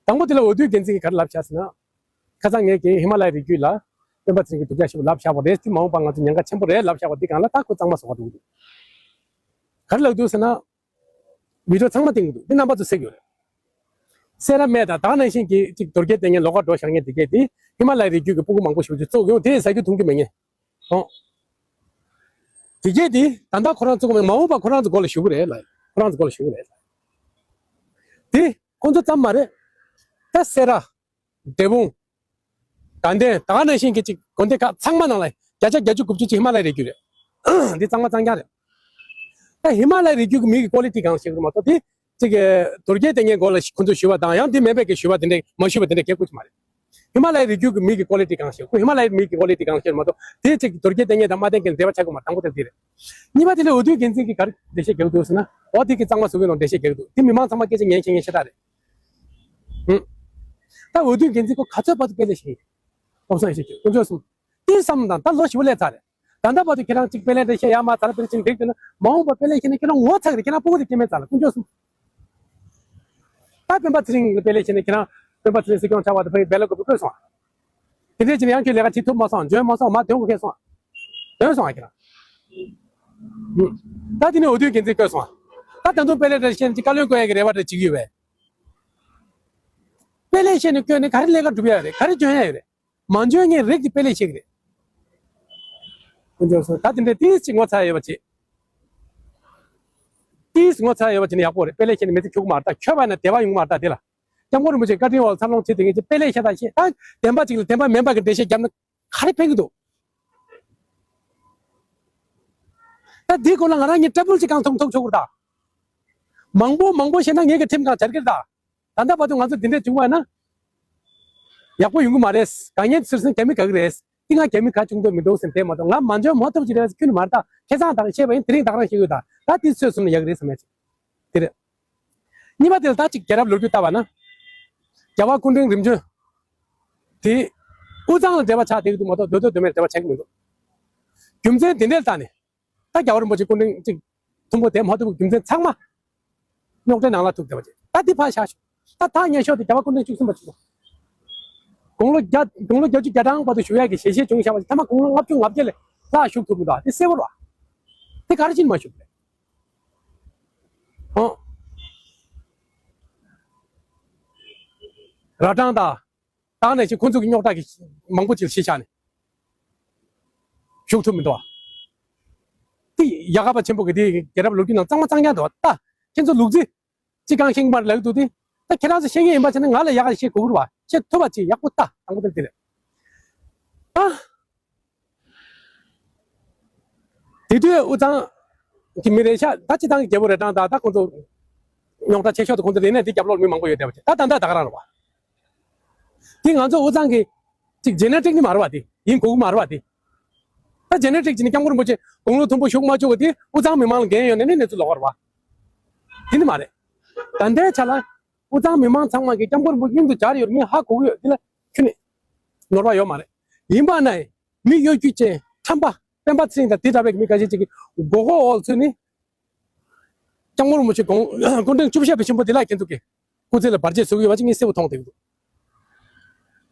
དང་པོ་དེ་ལ་འོས་བསྡུ་འགན་འཛིན་གྱིས་ག་རེ་ལབ་བཞག་ཟེར་ན། ཁ་སང་ངས་ཀྱིས་ཧི་མ་ལ་ཡའི་རི་རྒྱུད་ལ་སྤེན་པ་ཚེ་རིང་གི་སྡུག་ཅག་ཞེ་པོ་ལབ་བཞག་པ་རེད། དེ་མ་འོངས་པ་ང་ཚོ་ཉེན་ཁ་ཆེན་པོ་རེད་ལབ་བཞག་པ་འདི་སྒང་ལ་ད་ཁོ་གཙང་མ་བཟོ་ག་འགྲོ་གི་འདུག་ག་རེ་ལབ་འདུག་ཟེར་ན། བི་ཌི་ཡོ་ཚང་མ་བཏིང་གི་འདུག་འདི་རྣམ་པ་ཚོ་གཟིགས་ཡོད་རེད། སེ་ར་སྨད་དང་ད་ག་ནང་བཞིན་གྱི་གཅིག་དོལ་རྒྱལ་བསྟེན་མཁན་ལོགས་ཀ་འགྲོ་བཞག་མཁན་དེ་གས་དེ་ཧི་མ་ལ་ཡའི་རི་རྒྱུད་ཀྱི་སྤུ་གུ་མང་པོ་ཞིག་ཅིག་བཙུགས་ཡོང་དེ་ཟ་རྒྱུ་འཐུང་རྒྱུ་མེད་མཁན། ཨོ། དེ་གས་དེ་ད་ལྟ་ཁོ་རང་བཙུགས་མེད། མ་འོངས་པ་ཁོ་རང་ཚོ་མགོ་ལ་ཞུ་གི་རེད་ལ། ཁོ་རང་ཚོ་མགོ་ལ་ཞུ་གི་རེད། དེ་ཁོ་ཚོ་ཙམ་མ་རེད། ད་སེ་ར། འབྲས་སྤུངས། དགའ་ལྡན། ད་ག་ནང་བཞིན་གྱི་ཅིག་དགོན་སྡེ་ཁག་ཚང་མ་ནང་ལ་བརྒྱ་ཆ་བརྒྱད་ཅུ་དགུ་བཅུ་ཅིག་ཧི་མ་ལ་ཡའི་རི་རྒྱུད་རེད། འདི་གཙང་མ་གཙང་རྐྱང་རེད། ད་ཧི་མ་ལ་ཡའི་རི་རྒྱུད་ཀྱི་མི་གི་ཀོ་ལི་ཊི་གང་ཞིག་རེད་མ་གཏོགས་དེ་ཅིག་དོལ་རྒྱལ་བསྟེན་མཁན་མགོ་ལ་ཁོ་ཚོ་ཞུ་བ་དང་ཡང་དེ་མེད་པའི་གི་ཞུ་བ་དེ་འདྲ་མ་ཞུ་བ་དེ་འདྲ་གལ་ཁུར་གྱི་མ་རེད། ཧི་མ་ལ་ཡའི་རི་རྒྱུད་ཀྱི་མི་གི་ཀོ་ལི་ཊི་གང་ཞིག་ཁོ་ཧི་མ་ལ་ཡའི་མི་གི་ཀོ་ལི་ཊི་གང་ཞིག་རེད་མ་གཏོགས་དེ་ཅིག་དོལ་རྒྱལ་བསྟེན་མཁན་དང་མ་བསྟེན་མཁན་འབྲེལ་བ་ཆགས་ཀྱི་མ་རེད། དང་པོ་དེ་འདི་རེད། གཉིས་པ་དེ་ལ་འོས་བསྡུའི་འགན་འཛིན་གྱིས་ག་རེ་འགྲེལ་བཤད་རྒྱག་འདུག་ཟེར་ན། འོ་དེ་གི་གཙང་མ་བཟོ་གི་ཡོད་ནོ་འགྲེལ་བཤད་རྒྱག་འདུག་དེ་མི་མང་ཚང་མ་སྐད་ཆ་ཉན་ཤེས་མཁན་ཤ་སྟག་རེད། ཧུམ། ད་འོས་བསྡུའི་འགན་འཛིན་ཁོ་ག་ཚོད་བར་དུ་དཔེ་ལེགས་ཤིག་ཡིན། སློབ་གསོ་ཡེ་ཤེས་ཀྱི་དཀོན་མཆོག་གསུམ། དེ་བསམ་དང་ད་ལོ་ཞེ་པོ་སླེབས་ཚར་རེད། ད་ལྟ་བར་དུ་ཁྱེད་རང་གཅིག་དཔེ་ལེགས་འགྲེལ་བཤད་ཡར་མར་ཚར་དཔེ་ཅིག་འགྲིག་འདུག་ན་མ་འོངས་པ་དཔེ་ལེགས་བཤད་ནས་ཁྱེད་རང་ངོ་ཚ་གི་རེད། ཁྱེད་རང་སྤུ་གུ་དེ་སྐྱེ་དམན་ཚར་ལ་དཀོན་མཆོག་གསུམ། ད་སྤེན་པ་ཚེ་རིང་གི་དཔེ་ལེགས་བཤད་ནས་ཁྱེད་རང་སྤེན་པ་ཚེ་རིང་སྲིད་སྐྱོང་ཆགས་པ་དང་ཕ་ཡི་སྦེལ་ཀོབ་བསྐོས་སོང་། དེ་འདྲས་ཅིག་ཡང་ཁྱོད་ལས་ཀ་བྱེད་ཐུབ་མ་སོང་། འཇོན་མ་སོང་། མ་དོན་གོ་ཁེལ་སོང་། དོན་སོང་ཨ་ཁྱེད་རང་། ད་དེ་ནས་འོས་བསྡུའི་འགན་འཛིན་བསྐོས་སོང་། ད་ད་དུང་དཔེ་ལེགས་འགྲེལ་བཤད་ཅིག་བཀའ་བློན་བསྐོ་ཡ་གི་རེ་བ་འདྲ་བྱེད་ཀྱི་ཡོད་པས། དཔེ་ལེགས་བཤད་ནས་བསྐོས་ནས་ག་རེ་ལས་ཀ་སྒྲུབ་ཡ་རེད། ག་རེ་འཇོན་ཡ་ཡོད་རེད། མ་འཇོན་མཁན་རིགས་དེ་དཔེ་ལེགས་བཤད་ཀྱི་རེད། དཀོན་མཆོག་གསུམ། ད་དེ་འདྲའི་ཏིས་ཅིག་ངོ་ཚ་ཡོད་པ་བྱེད། ཏིས་ངོ་ཚ་ཡོད་པ་བྱེད་ན་ཡག་པོ་རེད། དཔེ་ལེགས་བཤད་ནས་མི་ཚེ་འཁྱོག་མ་རེད། ད་འཁྱོག་པ་ན་བདེ་བ་ཡོང་མ་རེད། ད་དེ་ལ་སྐྱབས་མགོན་རིན་པོ་ཆེ་བཀའ་དྲིན་འོག་འཚར་ལོངས་བྱེད་དེ་ངེད་ཀྱི་དཔེ་ལེགས་བཤད་ད་བཤད། ད་བདེན་པ་ཅིག་ལ་བདེན་པ་མིན་པ་གི་འགྲེལ་བཤད་བརྒྱབ་ན་ག་རེ་ཕན་གི་འདུག་ད་འདིའི་སྐོར་ལ་ང་རང་གཉིས་ཊེ་བལ་ཅིག་གང་ཐུག་ཐུག་ཆོག་གི་རེད་ད། མང་པོ་མང་པོ་བཤད་ན་ངེད་ཀྱི་ཁྲིམས་གང་འཆར་གི་རེད་ད། ད་ལྟ་བར་དུ་ང་ཚོ་འདི་འདྲས་བྱུང་བ་ན་ཡག་པོ་ཡོང་གི་མ་རེད། དཀའ་ངལ་ཚུར་སོང་རྒྱ་མི་དགའ་གི་རེད། འདི་ང་རྒྱ་མི་དགའ་བྱུང་འདོད་མི་འདུག་ཟེར་བསྡད་མ་གཏོགས་ང་མ་འཇོན་མ་ཐུབ་ཀྱི་རེད་ཁྱོན་ནས་མ་རེད་ད། ཁ་སང་དང་བཤད་པ་ཡིན། དེ་རིང་ད་ག་རང་བཤད་ཡོད་ད། ད་དེ་ཚོས་སོང་ན་ཡག་རེད་བསམ་ཡ་ཅིག་དེ་རེད། གཉིས་པ་དེ་ལ་ད་ཅིག་རྒྱལ་རབས་ལོ་རྒྱུས་ལྟ་བ་ན། རྒྱལ་བ་སྐུ་ཕྲེང་རིམ་བྱོན། དེ། དབུས་གཙང་ལ་འབྲེལ་བ་ཆགས་བསྡད་ཀྱི་འདུག་མ་གཏོགས་སྡོད་སྡོད་སྡོད་མེད་འབྲེལ་བ་ཆགས་ཀྱི་མི་འདུག་རྒྱུ་མཚན་དེ་འདྲས་ལྟ་ནས། ད་རྒྱལ་བ་རིན་པོ་ཆེ་སྐུ་ཕྲེང་གཅིག་མཐོན་པོ་དེ་མ་ཐུབ་རྒྱུ་མཚན་ཚང་མ་རྙོག་དྲའི་ནང་ལ་ཐུག་བསྡད་པ་ཅིག་ད་འདི་ཕར་བཞག་ཤོག་ད་ཐག་ཉེ་ཤོས་དེ་རྒྱལ་བ་སྐུ་ཕྲེང་བཅུ་གསུམ་པ་ཅིག་དགུང་ལོ་བརྒྱ་དགུང་ལོ་བརྒྱད་ཅུ་གྱ་གྲངས་བར་དུ་བཞུགས་ཡག་གི་ཞལ་བཞེས་བྱུང་བཞག་པ་ཅིག་ཐ་མ་དགུང་ལོ་ལྔ་བཅུ་ང་བརྒྱད་ལས་ལྷག་བཞུགས་ཐུབ་མི་འདུག་དེ་གསལ་པོ་རེད་བ། དེ་ག་རེ་བྱས་ནས་མ་བཞུགས་པ་རེད། ཨོ། རྭ་སྒྲེང་དང་། ད་ནས་ཅིག་ཁོང་ཚོ་གི་རྙོག་དྲ་གི་མང་པོ་ཅིག་གཞི་བཞག་ནས་བཞུགས་ཐུབ་མི་འདུག་བ། དེ་ཡ་ག་པ་ཆེན་པོ་གི་དེ་རྒྱལ་རབས་ལོ་རྒྱུས་ནང་གཙང་མ་གཙང་རྐྱང་འདུག་བ། ད་ཁྱེད་ཚོ་ལུག་རྫི་ཅིག་གང་ཤེས་ཀྱི་མ་རེད་ལབ་ཀྱི་འདུག་དེ། ད་ཁྱེད་རང་ཚོ་ཤེས་མཁན་ཡིན་པ་བྱས་ན་ང་ལ་ཡ་ག་བཤད་དགོས་ཀྱི་རེད་བ། བཤད་ཐུབ་པ་ཅིག་ཡག་པོ་ལྟ། དང་པོ་དེ་དེ་རེད། ཨ། དེ་དུས་དབུས་གཙང་གི་མི་རེད་ཤག་ད་སྤྱི་བཏང་གི་རྒྱལ་པོ་རྭ་སྒྲེང་དང་ད་ཁོང་ཚོ་རྙོག་དྲ་ཆེ་ཤོས་དེ་ཁོང་ཚོ་རེད་ནས་དེ་རྒྱབ་ལོགས་མི་མང་པོ་ཡོད་བསྡད་པ་ཅིག་ད་ད་ད་ད་ག་རང་རེད་བ། དེ་ང་ཚོ་དབུས་གཙང་གི་ཅིག་ཇེ་ནེ་ཊིག་ནི་མ་རེད་བ། དེ་ཡིན་དགོས་ཀྱི་མ་རེད་བ། དེ་ད་ཇེ་ནེ་ཊིག་ཅིག་ནི་སྐྱབས་མགོན་རིན་པོ་ཆེ་དགུང་ལོ་མཐོན་པོ་བཞུགས་མ་བཅུག་པ་དེ་དབུས་གཙང་མི་མང་ལ་འགན་ཡོད་ནས་ནི་གནས་ཚུལ་ལོགས་ཀ་རེད་བ། དེ་ནི་མ་རེད། ད་ལྟའི་ཆ་ལ་དབུས་གཙང་མི་མང་ཚང་མ་གིས་སྐྱབས་མགོན་རིན་པོ་ཆེ་སྙིང་དུ་སྦྱར་ཡོད་རེད། ངས་ཧ་གོ་གི་ཡོད། དེ་ལ་ཁྱོན་ནས་ནོར་བ་ཡོད་མ་རེད། ཡིན་པ་ན་མི་གཡོ་སྒྱུ་ཅན་ཁྲམ་པ་སྤེན་པ་ཚེ་རིང་དང་དེ་འདྲ་བའི་མི་འགའ་ཤས་ཅིག་གི་མགོ་སྐོར་འོག་ཚུད་ནས། སྐྱབས་མགོན་རིན་པོ་ཆེ་དགུང་སྐུ་ཕྲེང་བཅུ་བཞི་པའི་ཆེན་པོ་འདི་ལ་ཁྱེད་ཚོ་གི་སྐུ་ཚེ་ལ་བར་ཆད་བཟོ་གི་ཡོད་པ་ཅིག་ངས་གསལ་པོ་མཐོང་བསྡད་ཀྱི་འདུག་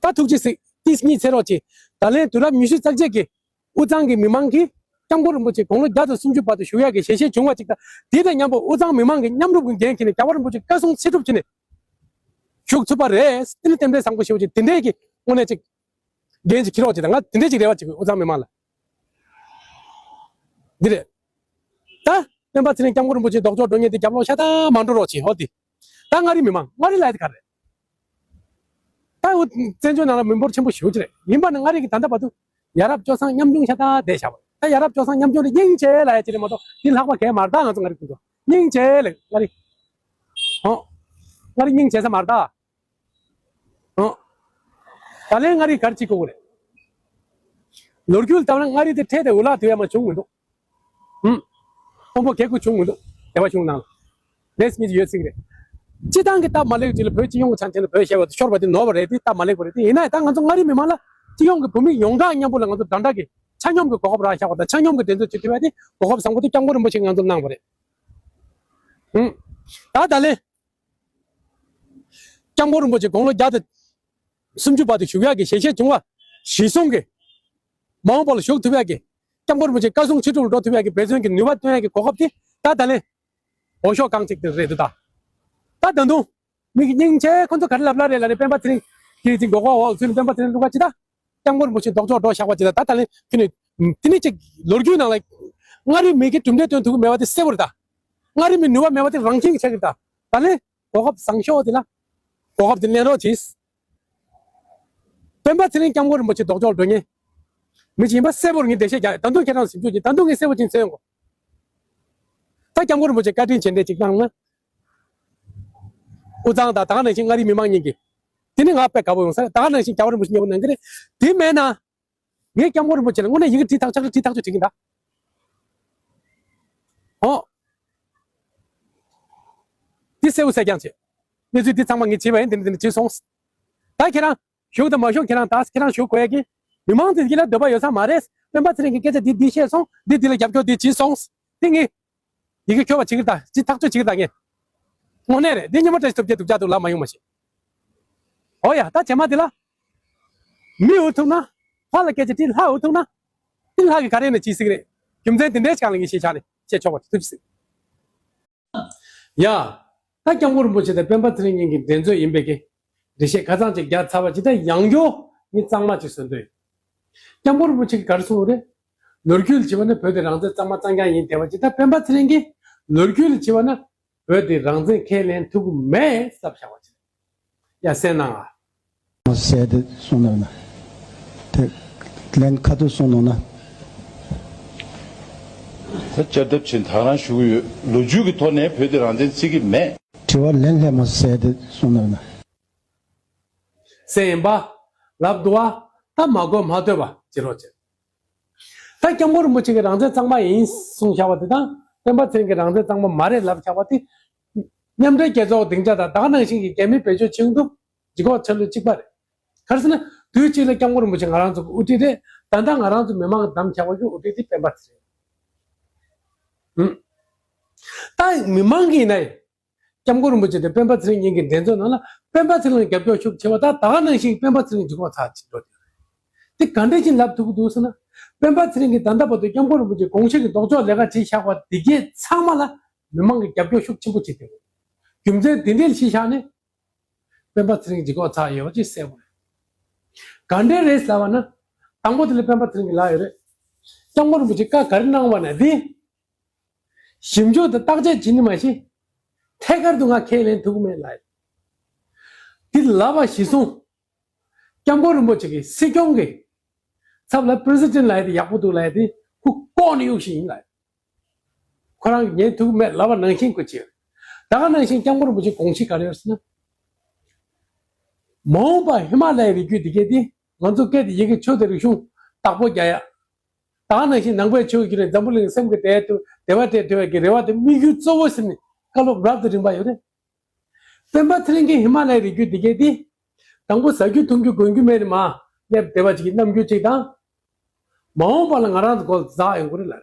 ད་ཐུགས་རྗེ་གཟིགས། ཏིས་གཉིད་སད་རོགས་གྱིས། ད་ལན་དུས་རབས་ཉི་ཤུ་རྩ་གཅིག་གི་དབུས་གཙང་གི་མི་མང་གིས་སྐྱབས་མགོན་རིན་པོ་ཆེ་དགུང་ལོ་བརྒྱ་དང་སུམ་ཅུ་བར་དུ་བཞུགས་ཡག་གི་ཞལ་བཞེས་བྱུང་བ་ཅིག་དང་། དེ་དང་མཉམ་པོ་དབུས་གཙང་མི་མང་གིས་མཉམ་རུབ་ཀྱི་འགན་འཁྱེར་ནས་རྒྱལ་བ་རིན་པོ་ཆེ་བཀའ་གསུང་ཚེ་སྒྲུབ་བྱས་ནས། ཞུགས་ཐུབ་པ་རེད། དེ་ནི་རྟེན་འབྲེལ་བཟང་པོ་ཞེ་པོ་ཅིག་དེ་འདྲས་ཀྱི་དངོས་གནས་ཅིག་འགན་ཅིག་འཁྱེར་རོགས་ཅིག་དང་། ང་དེ་འདྲས་ཅིག་རེ་བ་ཅིག་དབུས་གཙང་མི་མང་ལ། འདི་རེད། ད་སྤེན་པ་ཚེ་རིང་སྐྱབས་མགོན་རིན་པོ་ཆེ་ལྡོག་ཕྱོགས་འགྲོ་མཁན་དེ་རྒྱབ་ལོགས་ཤ་སྟག་མ་འགྲོ་རོགས་བྱེད། འོ་དེ། ད་མངའ་རིས་མི་མང་། མངའ་རིས་ལབ་ཡ་དེ་ག་རེད། ད་འུ་བཙན་བྱོལ་ནང་ལ་མི་འབོར་ཆེན་པོ་ཞེ་པོ་ཅིག་རེད། ཡིན་པ་ནི་མངའ་རིས་ཀྱི་ད་ལྟ་བར་དུ་ཡ་རབས་སྤྱོད་བཟང་ཉམ་ཆུང་ཤ་སྟག་བསྡད་བཞག་པ་རེད། ད་ཡ་རབས་སྤྱོད་བཟང་ཉམ་ཆུང་དེ་སྙིང་རྗེ་ལབ་ཡ་ཅིག་རེད་མ་གཏོགས་དེ་ལྷག་པ་གང་ཡང་མ་རེད། ད་ང་ཚོ་མངའ་རིས་ཁུལ་དུ་སྙིང་རྗེ་ལབ། མངའ་རིས། ཧོ། མངའ་རིས་སྙིང་རྗེ་ས་མ་རེད་ད། ཨོ། ད་ལན་མངའ་རིས་ག་རེ་བྱེད་དགོས་ཀྱི་རེད། ལོ་རྒྱུས་ལ་བལྟས་ན་མངའ་རིས་དེ་འཕྲལ་དུ་འུ་ལག་ཐུབ་ཡ་མ་བྱུང་མི་འདུག་ཧུམ། དཔོན་པོ་གད་སྐུ་བྱུང་མི་འདུག་སྡེ་པ་གཞུང་ནང་ལ། ལས་མི་ཡོད་ཚིག་རེད། སྤྱི་བཏང་གི་སྟབས་མ་ལེགས་ཅིག་ལ་བོད་སྤྱི་ཡོངས་ཀྱི་ཆ་ནས་བོད་ཞེས་པ་དེ་ཤོར་བ་དེ་ནོར་བ་རེད་དེ། སྟབས་མ་ལེགས་པ་རེད་དེ། ཡིན་ན་ཡང་ད་ང་ཚོ་མངའ་རིས་མི་མང་ལ་སྤྱི་ཡོངས་ཀྱི་བོད་མི་ཡོངས་གྲགས་མཉམ་པོ་ལ་ང་ཚོ་འདྲ་འདྲ་གི་ཆ་སྙོམས་ཀྱི་གོ་སྐབས་རག་བཞག་པ་དང་། ཆ་སྙོམས་ཀྱི་འགྲན་རྩོད་བྱེད་ཐུབ་ཡ་དེ་གོ་སྐབས་བཟང་པོ་དེ་སྐྱབས་མགོན་རིན་པོ་ཆེས་ང་ཚོར་གནང་བ་རེད། ཧུམ། ད་ད་ལན། སྐྱབས་མགོན་རིན་པོ་ཆེ་དགུང་ལོ་བརྒྱ་དང་སུམ་ཅུ་བར་དུ་བཞུགས་ཡག་གི་ཞལ་བཞེས་བྱུང་བ་གཞིར་བཟུང་གིས། མ་འོངས་པ་ལ་བཞུགས་ཐུབ་ཡག་གི། སྐྱབས་མགོན་རིན་པོ་ཆེ་བཀའ་གསུང་ཕྱིར་སྒྲུག་ལ་འགྲོ་ཐུབ་ཡག་གི་འབད་བརྩོན་གྱི་ནུས་པ་བཏོན་ཡག་གི་གོ་སྐབས་དེ་ད་ད་ལན་འོས་ཤོག་རྐང་གཅིག་དེ་རེད་འདུག་ད་ད་ད་དུང་མི་གི་སྙིང་རྗེ་ཁོ་ཚོ་ག་རེ་ལབ་ལ་རེད་ལབ་ནས། སྤེན་པ་ཚེ་རིང་གི་ཅིག་མགོ་སྐོར་འོག་ཚུད་ནས་སྤེན་པ་ཚེ་རིང་བླུག་ག་ཅི་ད། སྐྱབས་མགོན་རིན་པོ་ཆེ་ལྡོག་ཕྱོགས་འགྲོ་བཞག་པ་ཅི་ད། ད་ད་ལན་ཁྱོད་ནི་དེ་ནི་ཅིག་ལོ་རྒྱུས་ནང་ལ་མངའ་རིས་མི་གི་གྲུབ་འབྲས་སྟོན་ཐུབ་ཀྱི་མེད་པ་དེ་གསལ་པོ་རེད་ད། མངའ་རིས་མི་ནུས་པ་མེད་པ་དེ་རང་བཞིན་གྱིས་ཆགས་ཀྱི་རེད་ད། ད་ལན་གོ་སྐབས་བཟང་ཤོས་དེ་ལ་གོ་སྐབས་དེ་ལེན་རོགས་གྱིས། སྤེན་པ་ཚེ་རིང་སྐྱབས་མགོན་རིན་པོ་ཆེ་ལྡོག་ཕྱོགས་འགྲོ་མཁན་མི་ཅིག་ཡིན་པ་གསལ་པོར་ངས་འགྲེལ་བཤད་རྒྱག་ཡ། ད་དུང་ཁྱེད་རང་ཞིབ་འཇུག་གྱིས། ད་དུང་ངས་གསལ་པོ་ཅིག་མཚོན་ཡོང་གོ། ད་སྐྱབས་མགོན་རིན་པོ་ཆེ་བཀའ་དྲིན་རྗེས་དྲན་ཅིག་གནང་ན། དབུས་གཙང་དང་ད་ག་ནང་བཞིན་མངའ་རིས་མི་མང་གཉིས་ཀྱིས། དེ་ནི་ང་དཔེ་དགའ་པོ་ཡོང་ས་རེད། ད་ག་ནང་བཞིན་རྒྱལ་བ་རིན་པོ་ཆེ་མཉེས་པོ་གནང་གི་རེད། དེ་མེད་ན། ངས་སྐྱབས་མགོན་རིན་པོ་ཆེ་ལ་དངོས་གནས་ཡི་གེ་བྲིས་ཐག་ཆོད། བྲིས་ཐག་ཆོད་བྲིས་ཀྱིན་གདའ། ཨོ། འདི་གསལ་པོ་གསལ་རྐྱང་བྱེད། གནས་ཚུལ་འདི་ཚང་མ་ངས་བྱས་པ་ཡིན། འདི་ནི་འདི་ནི་བྱས་སོང་། ད་ཁྱེད་རང་བཞུགས་དང་མ་བཞུགས་ཁྱེད་རང་ད་ཁྱེད་རང་བཞུགས་དགོས་ཡ་གི། མི་མང་འདི་གི་ལ་འདོད་པ་ཡོད་ས་མ་རེད། སྤེན་པ་ཚེ་རིང་གི་སྐད་ཆ་འདི་འདི་བཤད་སོང་། འདི་འདི་ལ་རྒྱབ་སྐྱོར་འདི་བྱས་སོང་། འདི་ངས་ཡི་གེ་འཁྱོལ་བ་བྱེད་ཀྱི་རེད་ད། ཅི་ཐག་གཅོད་བྱེད་ཀྱི་རེད་ད་ངས། དངོས་གནས་རེད། འདི་ཉི་མ་བཀྲ་ཤིས་སྟོབས་རྒྱལ་སྡུག་ཅག་འདུག་ལབ་མ་ཡོང་མ་ཤེས། ཨོ་ཡ། ད་རྗེས་མ་འདི་ལ། མི་འུ་ཐུག་ན། ལྷ་ལ་སྐད་ཆ་དྲིས། ལྷ་འུ་ཐུག་ན། འདི་ལྷ་གིས་ག་རེ་ནས་བྱེད་སྲིད་ཀྱི་རེད། རྒྱུ་མཚན་དེ་འདྲའི་ཆ་ལ་ངས་ཤེས་བྱ་ནས་བཤད་ཆོག་པ་ཐུབ་སྲིད། ཡ། ད་སྐྱབས་མགོན་རིན་པོ་ཆེ་དང་སྤེན་པ་ཚེ་རིང་གཉིས་ཀྱི་འགྲན་རྩོད་ཡིན་པའི་གི་འགྲེལ་བཤད་ཁ་ཚང་ཅིག་རྒྱག་ཚར་བ་ཅིག་ད་ཡང་བསྐྱར་ངས་གཙང་མ་ཅིག་བཟོ་འདོད་ཡོད། སྐྱབས་མགོན་རིན་པོ་ཆེ་གིས་ག་རེ་གསུངས་རེད། ལོ་རྒྱུས་ལ་བྱས་པ་ན་བོད་དེ་རང་བཙན་གཙང་མ་གཙང་རྐྱང་ཡིན་བསྡད་པ་ཅིག་ད་སྤེན་པ་ཚེ་རིང་གིས་ལོ་རྒྱུས་ལ་བྱས་པ་ན་བོད་དེ་རང་བཙན་ཁས་ལེན་ཐུབ་ཀྱི་མེད་ཟེར་བཞག་པ་ཅིག་ཡ་གསན་གནང་ཨ། མ་ཟད་དེ་གསུངས་ནོ་ན། དེ་ལན་ཁ་ཐུག་གསུངས་ནོ་ན། ད་བསྐྱར་ལྡབ་བྱས་ད་རང་ཞུ་གི་ཡོད། ལོ་རྒྱུས་ཀྱི་ཐོག་ནས་བོད་དེ་རང་བཙན་བརྩི་གི་མེད། དྲི་བ་ལན་སླད་མ་ཟད་དེ་གསུངས་ནོ་ན། ཟེར་ཡིན་པ། ལབ་འདུག་བ། ད་མ་གོ་མ་ཐོས་པ་བྱེད་རོགས་བྱེད། ད་སྐྱབས་མགོན་རིན་པོ་ཆེ་གིས་རང་བཙན་གཙང་མ་ཡིན་གསུངས་བཞག་པ་དེ་དང་སྤེན་པ་ཚེ་རིང་གིས་རང་བཙན་གཙང་མ་མ་རེད་ལབ་བཞག་པ་དེ། མཉམ་འབྲེལ་རྒྱལ་ཚོགས་སྡིངས་ཆ་དང་ད་ག་ནང་བཞིན་གྱི་རྒྱ་མིའི་བེད་སྤྱོད་བྱེད་ཀྱི་འདུག་ལྗིད་ཁོག་ཆ་ལུགས་གཅིག་པ་རེད། ག་རེ་ཟེར་ན་དུས་གཅིག་ལ་སྐྱབས་མགོན་རིན་པོ་ཆེ་ང་རང་ཚོ་གི་དབུ་ཁྲིད་རེད། ད་ལྟ་ང་རང་ཚོ་མི་མང་གིས་བདམས་བཞག་པ་གི་དབུ་ཁྲིད་དེ་སྤེན་པ་ཚེ་རིང་། ཧུམ། ད་མི་མང་གིས་ཡིན་ན་ཡང་། སྐྱབས་མགོན་རིན་པོ་ཆེ་དང་སྤེན་པ་ཚེ་རིང་གཉིས་ཀྱི་འགྲན་རྩོད་ནང་ལ་སྤེན་པ་ཚེ་རིང་ལ་རྒྱབ་སྐྱོར་ཤུགས་ཆེ་བ་དང་ད་ག་ནང་བཞིན་སྤེན་པ་ཚེ་རིང་ལྗིད་ཁོག་ཚ་ཅིག་འགྲོ་དེ་རེད། དེ་ག་འདྲ་ཞིག་ལབ་ཐུབ་ཀྱི་འདུག་ཟེར་ན། སྤེན་པ་ཚེ་རིང་གིས་ད་ལྟ་བར་དུ་སྐྱབས་མགོན་རིན་པོ་ཆེ་དགོངས་གཞི་གི་ལྡོག་ཕྱོགས་ལས་ཀ་བྱས་བཞག་པ་དེ་གས་ཚང་མ་ལ་མི་མང་གིས་རྒྱབ་སྐྱོར་ཤུགས་ཆེན་པོ་བྱེད་དེ་རེད། རྒྱུ་མཚན་དེ་འདྲ་ཞིག་བཞག་ནས་སྤེན་པ་ཚེ་རིང་ལྗིད་ཁོག་ཚ་ཡོད་པ་ཅིག་གསལ་པོ་རེད། ག་འདྲ་རེད་ཟེར་བ་ན། དང་པོ་དེ་ལ་སྤེན་པ་ཚེ་རིང་གིས་ལབ་ཡོད་རེད། སྐྱབས་མགོན་རིན་པོ་ཆེ་བཀའ་ག་རེ་གནང་བ་ན་དེ། ཞིབ་འཇུག་དང་བརྟག་དཔྱད་བྱེད་ནི་མ་གཞི། ཐད་ཀར་དུ་ང་ཁས་ལེན་ཐུབ་ཀྱི་མེད་ལབ་ཡོད། དེ་ལབ་པ་གཞིར་བཟུང་། སྐྱབས་མགོན་རིན་པོ་ཆེ་གིས་སྲིད་སྐྱོང་གི་ཚབ་ལ་པི་རེ་སི་ཌེན་ཊི་ལབ་ཡ་དེ་ཡག་པོ་འདུག་ལབ་ཡ་དེ་ཁོ་ལྐོག་ནས་གཡུགས་ཤིག་ཡིན་ལབ་ཡོད། ཁོ་རང་གིས་ཉན་ཐུབ་མེད་ལབ་པ་ནང་བཞིན་ཁོ་བྱས། ད་ག་ནང་བཞིན་སྐྱབས་མགོན་རིན་པོ་ཆེའི་དགོངས་གཞི་ག་རེ་ཡོད་ཟེར་ན། མ་འོངས་པ་ཧི་མ་ལ་ཡའི་རི་རྒྱུད་འདི་གས་འདི་ང་ཚོ་སྐད་དེ་ཡི་གེ་ཆོས་དང་རིག་གཞུང་བདག་པོ་རྒྱག་ཡ། ད་ག་ནང་བཞིན་ནང་པའི་ཆོས་ཀྱི་རིགས་འཛམ་བུ་གླིང་སེམས་ཀྱི་དེ་དུ་བདེ་བ་སྤྲད་ཐུབ་ཡ་གི་རེ་བ་དེ་དམིགས་ཡུལ་གཙོ་བོ་ཟེར་ནས་བཀའ་སློབ་རབ་དང་རིམ་པ་ཡོད་རེད། སྤེན་པ་ཚེ་རིང་གིས་ཧི་མ་ལ་ཡའི་རི་རྒྱུད་འདི་གས་འདི། དང་པོ་ཟ་རྒྱུ་འཐུང་རྒྱུ་གོན་རྒྱུ་མེད་ནས་མར་སླེབས་བསྡད་པ་ཅིག་གི་རྣམ་འགྱུར་ཅིག་དང་། མ་འོངས་པ་ལ་ང་རང་ཚོ་སྒོ་ལ་འཛེག་ཡོང་གི་རེད་ལབ་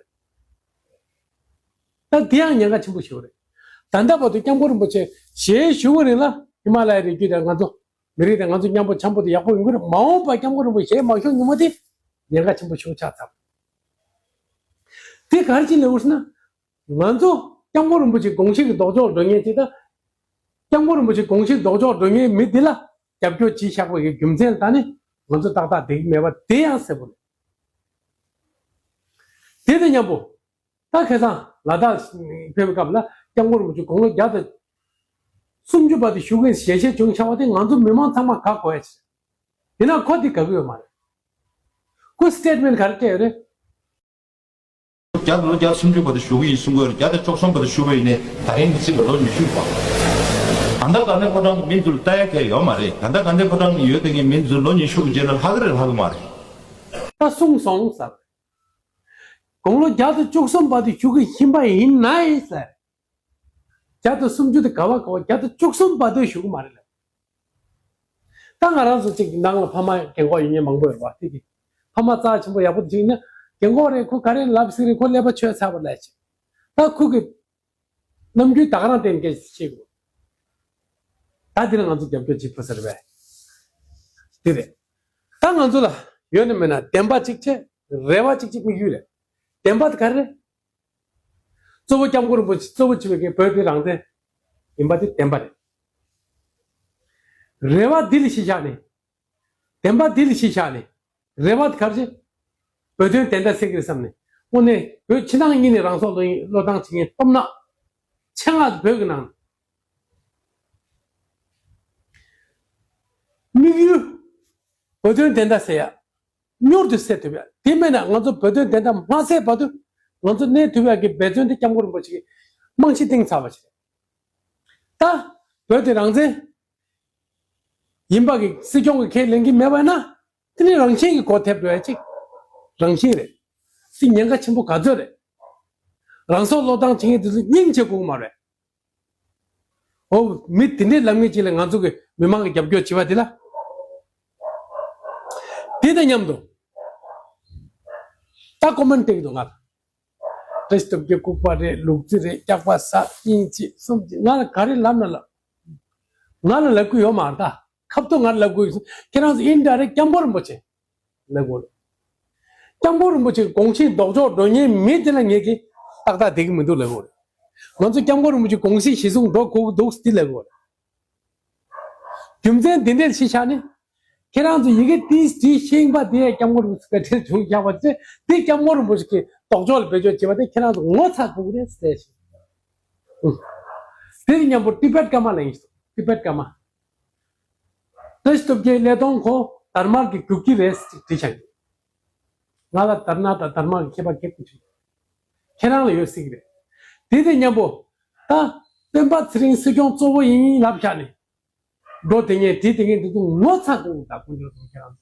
རེད། ད་དེ་ཡང་ཉེན་ཁ་ཆེན་པོ་ཞིག་རེད། ད་ལྟ་བར་དུ་སྐྱབས་མགོན་རིན་པོ་ཆེ་ཞལ་བཞུགས་པའི་རིང་ལ་ཧི་མ་ལ་ཡའི་རི་རྒྱུད་དང་ང་ཚོ་མི་རིགས་དང་ང་ཚོ་མཉམ་པོ་འཆམ་པོ་དེ་ཡག་པོ་ཡོང་གི་རེད། མ་འོངས་པ་སྐྱབས་མགོན་རིན་པོ་ཆེ་ཞལ་མ་བཞུགས་ཉིན་མོ་དེ་ཉེན་ཁ་ཆེན་པོ་ཞིག་ཆགས་ཚར། དེ་ག་རེ་བྱས་ནས་ཡོད་ཟེར་ན། ང་ཚོ་སྐྱབས་མགོན་རིན་པོ་ཆེའི་དགོངས་གཞི་གི་ལྡོག་ཕྱོགས་འགྲོ་མཁན་ཅིག་དང་། སྐྱབས་མགོན་རིན་པོ་ཆེ་དགོངས་གཞི་ལྡོག་ཕྱོགས་འགྲོ་མཁན་མི་འདི་ལ་རྒྱབ་སྐྱོར་བྱེད་བཞག་པ་གི་རྒྱུ་མཚན་ལ་ད་ནི་ང་ཚོ་ཏག་ཏག་བསྡད་ཀྱི་མེད་པ་དེ་ཡང་གསལ་པོ་རེད། དེ་དང་མཉམ་པོ། ད་ཁ་སང་ལ་དྭགས་ཕེབས་པའི་སྐབས་ལ་སྐྱབས་མགོན་རིན་པོ་ཆེ་དགུང་ལོ་བརྒྱ་དང་སུམ་ཅུ་བར་དུ་བཞུགས་མཁན་ཞལ་བཞེས་བྱུང་བཞག་པ་དེ་ང་ཚོ་མི་མང་ཚང་མ་དགའ་དགོས་ཡ་ཅིག་རེད། ཡིན་ན་ཁོ་དེ་དགའ་གི་ཡོད་མ་རེད། ཁོ་སི་ཊེ་ཊི་མེན་ཊི་ག་རེ་སྤྲད་ཡོད་རེད། བརྒྱ་ལོ་བརྒྱ་སུམ་ཅུ་བར་དུ་བཞུགས་ཀྱི་ཡིན་གསུང་གི་ཡོད་རེད། བརྒྱ་དང་བཅུ་གསུམ་བར་དུ་བཞུགས་པ་ཡིན་ནའི་ད་རིང་གི་ཚིག་ལ་ལོ་ཉི་ཤུ་བར། ད་ལྟ་དགའ་ལྡན་ཕོ་བྲང་གི་མི་ཚོ་ལ་ལྟ་ཡ་གལ་ཡོད་མ་རེད། ད་ལྟ་དགའ་ལྡན་ཕོ་བྲང་གི་ཡོད་དེ་ངའི་མི་ཚོ་ལོ་ཉི་ཤུ་གི་རྗེས་ལ་ལྷག་གི་རེད་ལྷག་གི་མ་རེད། ད་གསུངས་སོང་ཟེར། དགུང་ལོ་བརྒྱ་དང་བཅུ་གསུམ་བར་དུ་བཞུགས་ཀྱི་ཡིན་པ་ཡིན་ནའི་ཟེར། བརྒྱ་དང་སུམ་ཅུ་དེ་ག་བ་ག་བ་བརྒྱ་དང་བཅུ་གསུམ་བར་དུ་བཞུགས་ཀྱི་མ་རེད་ལབ། ད་ང་རང་ཚོ་གཅིག་ནང་ལ་ཕ་མ་རྒན་གོག་ཡིན་མཁན་མང་པོ་ཡོད་རེད་བ། དེ་གི་ཕ་མ་རྩ་ཆེན་པོ་ཡག་པོ་ཅིག་ཡིན་ན་རྒན་གོག་རེད། ཁོ་ག་རེ་ལབ་སྲིད་རེད། ཁོ་ཀླད་པ་ཆོད་ཚར་བ་ལས་ཅིག་ད་ཁོ་གི་ནམ་རྒྱུན་ད་ག་རང་བསྟན་སྐད་ཆ་བཤད་དགོས། ད་འདི་ལ་ང་ཚོ་རྒྱབ་སྐྱོར་བྱེད་དགོས་ཟེར་བས། དེ་རེད། ད་ང་ཚོ་ལ་ཡོད་ན་མེད་ན་བདེན་པ་གཅིག་བྱས། རེ་བ་གཅིག་གཅིག་དམིགས་ཡུལ་རེད། བདེན་པ་དེ་ག་རེ་རེད། གཙོ་བོ་སྐྱབས་མགོན་རིན་པོ་ཆེ་གཙོ་བོ་བྱས་པའི་གི་བོད་དེ་རང་བཙན་ཡིན་པ་དེ་བདེན་པ་རེད། རེ་བ་འདི་ལ་གཞི་བཞག་ནས། བདེན་པ་འདི་ལ་གཞི་བཞག་ནས། རེ་བ་དེ་ག་རེ་རེད། བོད་དོན་བདེན་མཐའ་གསལ་གྱི་རེད་བསམ་ནས། དངོས་གནས་བོད་ཕྱི་ནང་གཉིས་ནས་རང་སྲོག་བློས་བློས་བཏང་བྱེད་མཁན་སྟོབས་ན་ཆེ་ང་བོད་ཀྱི་ནང་དམིགས་ཡུལ་བོད་དོན་བདེན་མཐའ་གསལ་ཡ། མྱུར་དུ་སེལ་ཐུབ་ཡ། དེ་མེད་ན་ང་ཚོ་བོད་དོན་བདེན་མཐའ་མ་གསལ་བར་དུ་ང་ཚོ་གནས་ཐུབ་ཡ་གི་འབད་བརྩོན་དེ་སྐྱབས་མགོན་རིན་པོ་ཆེ་གིས་རྨང་གཞི་བཏིང་ཚར་བ་ཞིག་རེད། ད་བོད་དེ་རང་བཙན་ཡིན་པ་གི་སྲིད་སྐྱོང་གི་ཁས་ལེན་གྱི་མེད་པ་ན། དེ་ནི་རང་བཞིན་གྱིས་གོ་ཐེབས་འགྲོ་ཡ་གཅིག་རང་བཞིན་རེད། དེ་ཉེན་ཁ་ཆེན་པོ་ག་ཚོད་རེད། རང་སྲོག་བློས་བཏང་བྱེད་མཁན་དེ་ཚོ་སྙིང་རྗེ་དགོས་ཀྱི་མ་རེད། འོ་མི་དེ་འདྲའི་ལབ་མཁན་ཅིག་ལ་ང་ཚོ་གི་མི་མང་གི་རྒྱབ་སྐྱོར་བྱེད་པ་དེ་ལ། དེ་དང་མཉམ་དུ་ད་ཀོ་མེན་ཊི་སྤྲད་ཀྱི་འདུག་ང་ལ། བཀྲ་ཤིས་སྟོབས་རྒྱལ་ལྐུགས་པ་རེད། ལུག་རྫི་རེད། སྐྱག་པ་ཟ། གཉིས་གཅིག་གསུམ་གཅིག་ང་ལ་ག་རེ་ལབ་ན་ལབ། ང་ལ་ལབ་ཀྱི་ཡོད་མ་རེད་ད། ཁ་ཐུག་ང་ལ་ལབ་དགོས་ཡོད། ཁྱེད་རང་ཚོ་ཨིན་ཌའི་རེག་ཊི་སྐྱབས་མགོན་རིན་པོ་ཆེ་ལབ་དགོས་རེད། སྐྱབས་མགོན་རིན་པོ་ཆེ་དགོངས་གཞི་ལྡོག་ཕྱོགས་འགྲོ་མཁན་མི་དེ་ལ་ངེད་ཀྱིས་ཏག་ཏག་བསྡད་ཀྱི་མི་འདུག་ལབ་དགོས་རེད། ང་ཚོ་སྐྱབས་མགོན་རིན་པོ་ཆེ་དགོངས་གཞི་གཞི་བཟུང་འགྲོ་དགོས་ཀྱི་འདུག་དེ་ལབ་དགོས་རེད། རྒྱུ་མཚན་འདི་འདྲའི་ཕྱི་ཆ་ནི། ཁྱེད་རང་ཚོ་ཡི་གེ་ཏིས་ཏིས་ཤེས་པ་དེ་སྐྱབས་མགོན་རིན་པོ་ཆེ་ག་འདྲ་བྱུང་བཞག་པ་དེ་དེ་སྐྱབས་མགོན་རིན་པོ་ཆེ་གི་ལྡོག་ཕྱོགས་ལ་བེད་སྤྱོད་བྱེད་པ་དེ་ཁྱེད་རང་ཚོ་ངོ་ཚ་དགོས་ཀྱི་རེད་ཟེར་ཞིང་། དེ་ཡི་མཉམ་པོ་ཏི་བེད་ཀརྨ་ལ་ཡིན་ཞིང་ཏི་བེད་ཀརྨ། བཀྲ་ཤིས་སྟོབས་རྒྱལ་ཀླད་སྟོང་ཁོ་དར་དམར་གྱི་རྒྱུག་ཁྱི་རེད་ཟེར་བྲིས་བཞག་ཡོད། ང་ལ་དར་ནག་དང་དར་དམར་གྱི་ཁྱད་པར་གེགས་པོ་བྱུང་། ཁྱེད་རང་ལ་ཡོད་སྲིད་ཀྱི་རེད། དེ་དང་མཉམ་པོ། ད་སྤེན་པ་ཚེ་རིང་སྲིད་སྐྱོང་གཙོ་བོ་ཡིན་ལབ་བཞག་ནས། འགྲོ་དེ་ངས་དེ་དེ་ངས་འདི་ཚོ་ངོ་ཚ་དགོས་ད་དཀོན་མཆོག་གསུམ་ཁྱེད་རང་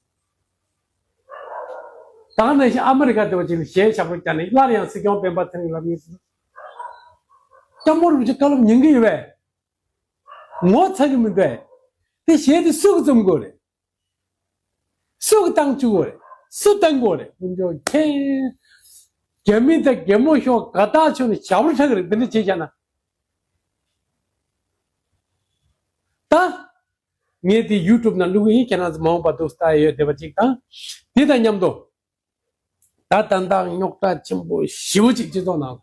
ཚོ། ད་ག་ནང་བཞིན་ཨ་མི་རི་ཀ་དེ་བ་ཅིག་ལ་གཞས་ཞབས་བྲོ་བརྒྱབ་ནས་སླར་ཡང་སྲིད་སྐྱོང་སྤེན་པ་ཚེ་རིང་ལབ་ཡོད་ཚུལ། སྐྱབས་མགོན་རིན་པོ་ཆེ་བཀའ་སློབ་ཉན་གི་ཡོད་པས། ངོ་ཚ་གི་མི་འདུག་ཨེ། དེ་གཞས་དེ་སུ་གིས་རྩོམ་དགོས་རེད། སུ་གིས་བཏང་བཅུག་དགོས་རེད། སུ་བཏང་དགོས་རེད། དཀོན་མཆོག་མཁྱེན། རྒྱ་མི་དང་རྒྱ་མོ་ཤོག་དགའ་ཐག་ཆོད་ནས་ཞབས་བྲོ་འཁྲབ་གི་རེད། འདི་འདྲ་བྱས་བཞག་ན། ད། ངས་དེ་ཡུ་ཊུབ་ནང་བླུག་གི་ཡིན། ཁྱེད་རང་ཚོ་མ་འོངས་པར་འདུག་ལྟ་ཡ་ཡོད་བསྡད་པ་ཅིག་དང་། དེ་དང་མཉམ་དུ། ད་ད་ལྟ་རྙོག་དྲ་ཆེན་པོ་ཞེ་པོ་ཅིག་སྤྱི་ཚོགས་ནང་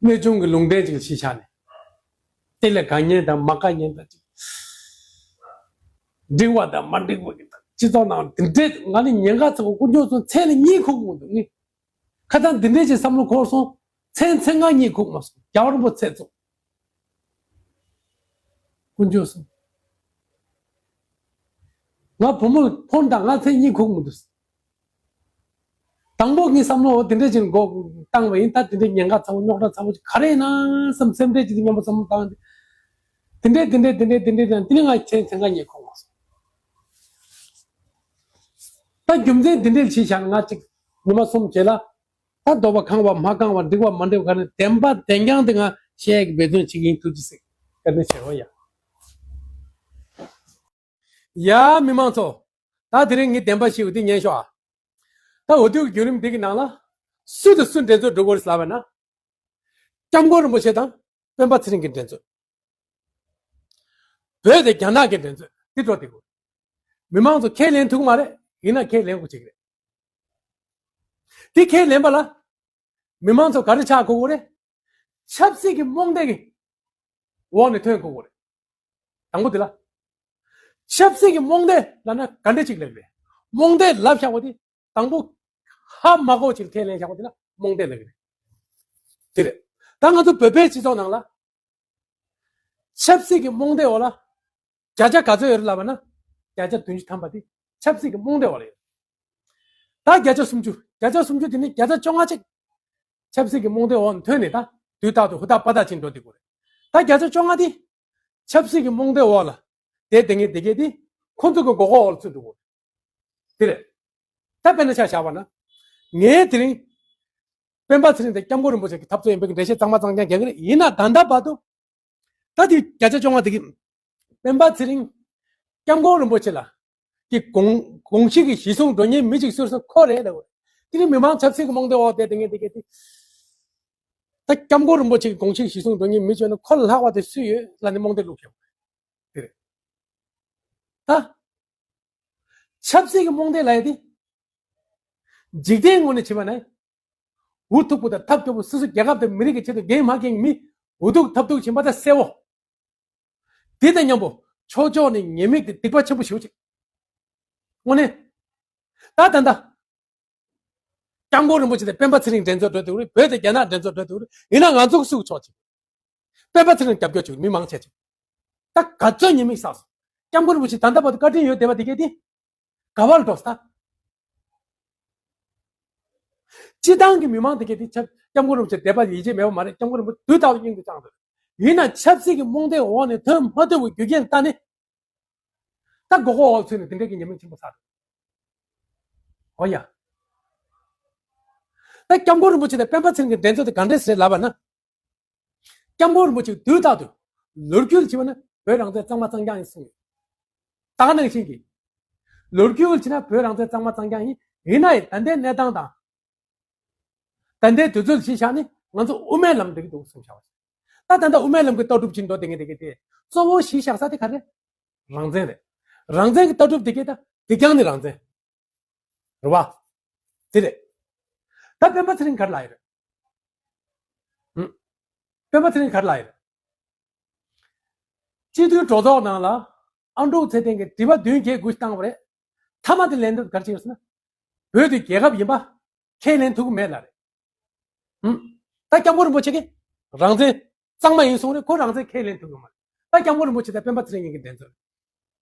ལ། གནས་ཆུང་གི་ལུང་བསྟན་ཅིག་ལ་གཞི་བཞག་ནས། དེ་ལ་དགའ་མཁན་དང་མ་དགའ་མཁན་དང་ཅིག་འགྲིག་པ་དང་མ་འགྲིག་པ་གི་དང་སྤྱི་ཚོགས་ནང་དེ་འདྲས། ང་ནི་ཉེན་ཁ་ཚ་པོ་དཀོན་མཆོག་གསུམ་མཚན་ལ་གཉིད་ཁུག་མི་འདུག་ངས། ཁ་སང་འདི་འདྲས་ཀྱི་བསམ་བློ་འཁོར་སོང་། མཚན་མཚན་ང་གཉིད་ཁུག་མ་སོང་། རྒྱལ་བ་རིན་པོ་ཆེ་ཚོ། དཀོན་མཆོག་གསུམ། ང་བུ་མོ་ལ་ཕོན་དང་ང་མཚན་གཉིད་ཁུག་མི་འདུག་དང་པོ་ངའི་བསམ་བློ་འོ་དེ་འདྲས་ཀྱི་མགོ་བཏང་བ་ཡིན། ད་དེ་འདྲས་ཉེན་ཁ་ཚ་པོ་རྙོག་དྲ་ཚ་པོ་ཅིག་ག་རེ་ཡིན་ན་བསམ། སེམས་ཁྲལ་ཅིག་དེ་སྙམ་པོ་བསམ་བློ་བཏང་། དེ་འདྲས་དེ་འདྲས་དེ་འདྲས་དེ་འདྲས་དེ་ནས་ང་མཚན་མཚན་ང་གཉིད་ཁུག་མ་སོང་། ད་རྒྱུ་མཚན་འདི་འདྲའི་ཕྱི་བཞག་ང་གཅིག་ཉི་མ་གསུམ་རྗེས་ལ། ད་འདོད་པ་ཁེངས་པ་མ་ཁེངས་པ། འགྲིག་པ་མ་འགྲིག་པ་ག་ནས་བདེན་པ་བདེན་རྐྱང་དེ་ང་བཤད་ཀྱི་འབད་བརྩོན་བྱེད་ཀྱི་ཡིན། ཐུགས་རྗེ་གཟིགས། བཀའ་དྲིན་ཆེ་བ་ཡ། ཡ་མི་མང་ཚོ། ད་དེ་རིང་ངས་བདེན་པ་བཤད་པ་འདི་ཉན་ཤོག་ཨ། ད་འོས་བསྡུ་གི་བརྒྱུད་རིམ་འདི་གི་ནང་ལ། སུ་དང་སུ་འགྲན་རྩོད་འགྲོ་དགོས་རེད་ལབ་པ་ན། སྐྱབས་མགོན་རིན་པོ་ཆེ་དང་སྤེན་པ་ཚེ་རིང་གི་འགྲན་རྩོད། བོད་དང་རྒྱ་ནག་གི་འགྲན་རྩོད་འདི་འགྲོ་བསྡད་དགོས། མི་མང་ཚོ་ཁས་ལེན་ཐུབ་ཀྱི་མ་རེད། ཡིན་ན་ཁས་ལེན་དགོས་ཀྱི་རེད། འདི་ཁས་ལེན་པ་ལ། མི་མང་ཚོ་ག་རེ་ཆགས་དགོས་ཀྱི་རེད། ཆབ་སྲིད་ཀྱི་རྨོངས་དད་ཀྱི་ འོག་ནས་ཐོན་དགོས་རེད། དང་པོ་དེ་ལ། ཆབ་སྲིད་ཀྱི་རྨོངས་དད་ལབ་ན་ག་འདྲ་ཅིག་ལབ་རེད། རྨོངས་དད་ལབ་བཞག་པ་དེ་དང་པོ་ཧ་མ་གོ་ཅིག་ཁས་ལེན་བཞག་པ་དེ་ལ་རྨོངས་དད་ལབ་ཀྱི་རེད། དེ་རེད། ད་ང་ཚོ་བོད་པའི་སྤྱི་ཚོགས་ནང་ལ་ཆབ་སྲིད་ཀྱི་རྨོངས་དད་འོག་ལ་བརྒྱ་ཆ་ག་ཚོད་ཡོད་རེད་ལབ་པ་ན། བརྒྱ་ཆ་བདུན་ཅུ་ཐམ་པ་དེ་ཆབ་སྲིད་ཀྱི་རྨོངས་དད་འོག་ལ་ཡོད། ད་བརྒྱ་ཆ་སུམ་ཅུ། བརྒྱ་ཆ་སུམ་ཅུ་དེ་ནི་བརྒྱ་ཆ་བཅོ་ལྔ་ཅིག་ཆབ་སྲིད་ཀྱི་རྨོངས་དད་འོག་ནས་ཐོན་ནས་ད་དུས་རྟག་ཏུ་ཧུར་ཐག་པ་ཐག་ཕྱིན་འགྲོ་བསྡད་ཀྱི་རེད། ད་བརྒྱ་ཆ་བཅོ་ལྔ་དེ་ཆབ་སྲིད་ཀྱི་རྨོངས་དད་འོག་ལ་བསྡད་བསྡད་མཁན་དེ་གས་དེ་ཁོང་ཚོ་གི་མགོ་སྐོར་འོག་ལ་ཚུད་འགྲོ་གི་རེད། དེ་རེད། ད་དཔེར་ན་ཆ་བཞག་པ་ན། ངས་དེ་རིང་སྤེན་པ་ཚེ་རིང་དེ་སྐྱབས་མགོན་རིན་པོ་ཆེ་གི་འཐབ་རྩོད་ཡིན་པའི་འགྲེལ་བཤད་གཙང་མ་གཙང་རྐྱང་རྒྱག་གི་རེད། ཡིན་ན་ད་ལྟ་བར་དུ། ད་དེ་བརྒྱ་ཆ་བཅོ་ལྔ་དེ་གི་སྤེན་པ་ཚེ་རིང་སྐྱབས་མགོན་རིན་པོ་ཆེ་ལ་གི་དགོངས་དགོངས་གཞི་གི་གཞི་བཟུང་འགྲོ་མཁན་མི་གཅིག་སུ་རེད་ཟེར་ན་ཁོ་རེད་ལབ། དེ་ནི་མི་མང་ཆབ་སྲིད་ཀྱི་རྨོངས་དད་འོག་བསྡད་བསྡད་མཁན་དེ་གས་དེ། ད་སྐྱབས་མགོན་རིན་པོ་ཆེ་གི་དགོངས་གཞི་གཞི་བཟུང་འགྲོ་མཁན་མི་བྱོས་ན་ཁོ་ལ་ལྷག་པ་དེ་སུ་ཡོད་ལབ་ནས་རྨོངས་དད་བླུགས་བཞག་པ་དེ་རེད། ད་ཆབ་སྲིད་ཀྱི་རྨོངས་དད་ལབ་ཡ་དེ་འཇིག་རྟེན་ངོས་ནས་བྱས་པ་ན། འུ་ཐུག་པོ་དང་ཐབས་སྐྱོ་པོ་སོ་སོ་རྒྱལ་ཁབ་དང་མི་རིགས་ཀྱི་ཆེད་དུ་འགན་མ་འཁྱེར་མི་འུ་ཐུག་ཐབས་ཐུག་བྱེད་པ་དང་གསལ་བོ། དེ་དང་མཉམ་པོ་ཕྱོགས་ཕྱོགས་ནས་ཉེས་དམིགས་དེ་སྡིག་པ་ཆེན་པོ་ཞེ་པོ་ཅིག་དངོས་གནས། ད་ད་ད། སྐྱབས་མགོན་རིན་པོ་ཆེ་དང་སྤེན་པ་ཚེ་རིང་འགྲན་རྩོད་འགྲོ་དུས་རེད། བོད་དང་རྒྱ་ནག་འགྲན་རྩོད་འགྲོ་དུས་རེད། ཡིན་ན་ང་ཚོ་སུ་ཕྱོགས་ཅིག་སྤེན་པ་ཚེ་རིང་རྒྱབ་སྐྱོར་བྱེད་མི་མང་ཆེ་ཅིག་ད་ག་ཚོད་ཉེས་དམིགས་བསགས་སོང་། སྐྱབས་མགོན་རིན་པོ་ཆེ་ད་ལྟ་བར་དུ་བཀའ་དྲིན་ཡོད་བསྡད་པ་དེ་གས་དེ། ག་བར་འགྲོ་ས། སྤྱི་བཏང་གི་མི་མང་དེ་གས་དེ་ཆབ་སྐྱབས་མགོན་རིན་པོ་ཆེ་དད་པ་ཡིད་ཆེས་མེད་པ་མ་རེད། སྐྱབས་མགོན་རིན་པོ་ཆེ་དུས་རྟག་ཏུ་སྙིང་དུ་བཅངས་འདུག་ཡིན་ན་ཆབ་སྲིད་ཀྱི་རྨོངས་དད་འོག་ནས་ཐོན་མ་ཐུབ་པའི་རྒྱུ་རྐྱེན་ལྟ་ནས། ད་མགོ་སྐོར་འོག་ཚུད་ནས་དེ་འདྲ་གི་ཉེས་དམིགས་ཆེན་པོ་བསགས་འདུག་འོ་ཡ། ད་སྐྱབས་མགོན་རིན་པོ་ཆེ་དང་སྤེན་པ་ཚེ་རིང་གི་འགྲན་རྩོད་དེ་ག་འདྲས་རེད་ལབ་པ་ན། སྐྱབས་མགོན་རིན་པོ་ཆེ་དུས་རྟག་ཏུ་ལོ་རྒྱུས་བྱས་པ་ན་བོད་རང་བཙན་གཙང་མ་གཙང་རྐྱང་ཡིན་གསུངས་ཡོད། ད་ག་ནང་བཞིན་གྱི་ལོ་རྒྱུས་བྱས་ན་བོད་རང་བཙན་གཙང་མ་གཙང་རྐྱང་ཡིན། ཡིན་ན་ཡང་ད་ལྟའི་གནས་སྟངས་དང་། ད་ལྟའི་དུས་ཚོད་གཞི་བཞག་ནས་ང་ཚོ་དབུ་མའི་ལམ་འགྲིག་གི་འདུག་གསུངས་བཞག་པ་ཞིག་ད་ད་ལྟ་དབུ་མའི་ལམ་གྱི་ལྟ་གྲུབ་ཅིག་འགྲོ་བསྡད་མཁན་དེ་གས་དེ་གཙོ་བོ་གཞི་བཞག་ས་དེ་ག་རེ། རང་བཙན་རེད། རང་བཙན་གྱི་ལྟ་གྲུབ་དེ་གས་ད་དེ་རྐྱང་ནི་རང་བཙན། རེད་བ། དེ་རེད། ད་སྤེན་པ་ཚེ་རིང་ག་རེ་ལབ་ཡོད་རེད། ཧུམ། སྤེན་པ་ཚེ་རིང་ག་རེ་ལབ་ཡོད་རེད། སྤྱི་འཐུས་གྲོས་ཚོགས་ནང་ལ་ཨ་འབྲུག་ཚེ་བརྟན་གྱིས་དྲི་བ་བདུན་བརྒྱད་དགུ་ཞིག་བཏང་བ་རེད། མཐའ་མ་དེ་ལན་འདེབས་ག་རེ་བྱས་ཡོད་ཟེར་ན། བོད་དེ་རྒྱལ་ཁབ་ཡིན་པ་ཁས་ལེན་ཐུབ་ཀྱི་མེད་ལབ་རེད། ཧུམ། ད་སྐྱབས་མགོན་རིན་པོ་ཆེ་གིས་རང་བཙན་གཙང་མ་ཡིན་གསུངས་རེད། ཁོ་རང་བཙན་ཁས་ལེན་ཐུབ་ཀྱི་མ་རེད། ད་སྐྱབས་མགོན་རིན་པོ་ཆེ་དང་སྤེན་པ་ཚེ་རིང་གཉིས་ཀྱི་འགྲན་རྩོད་རེད།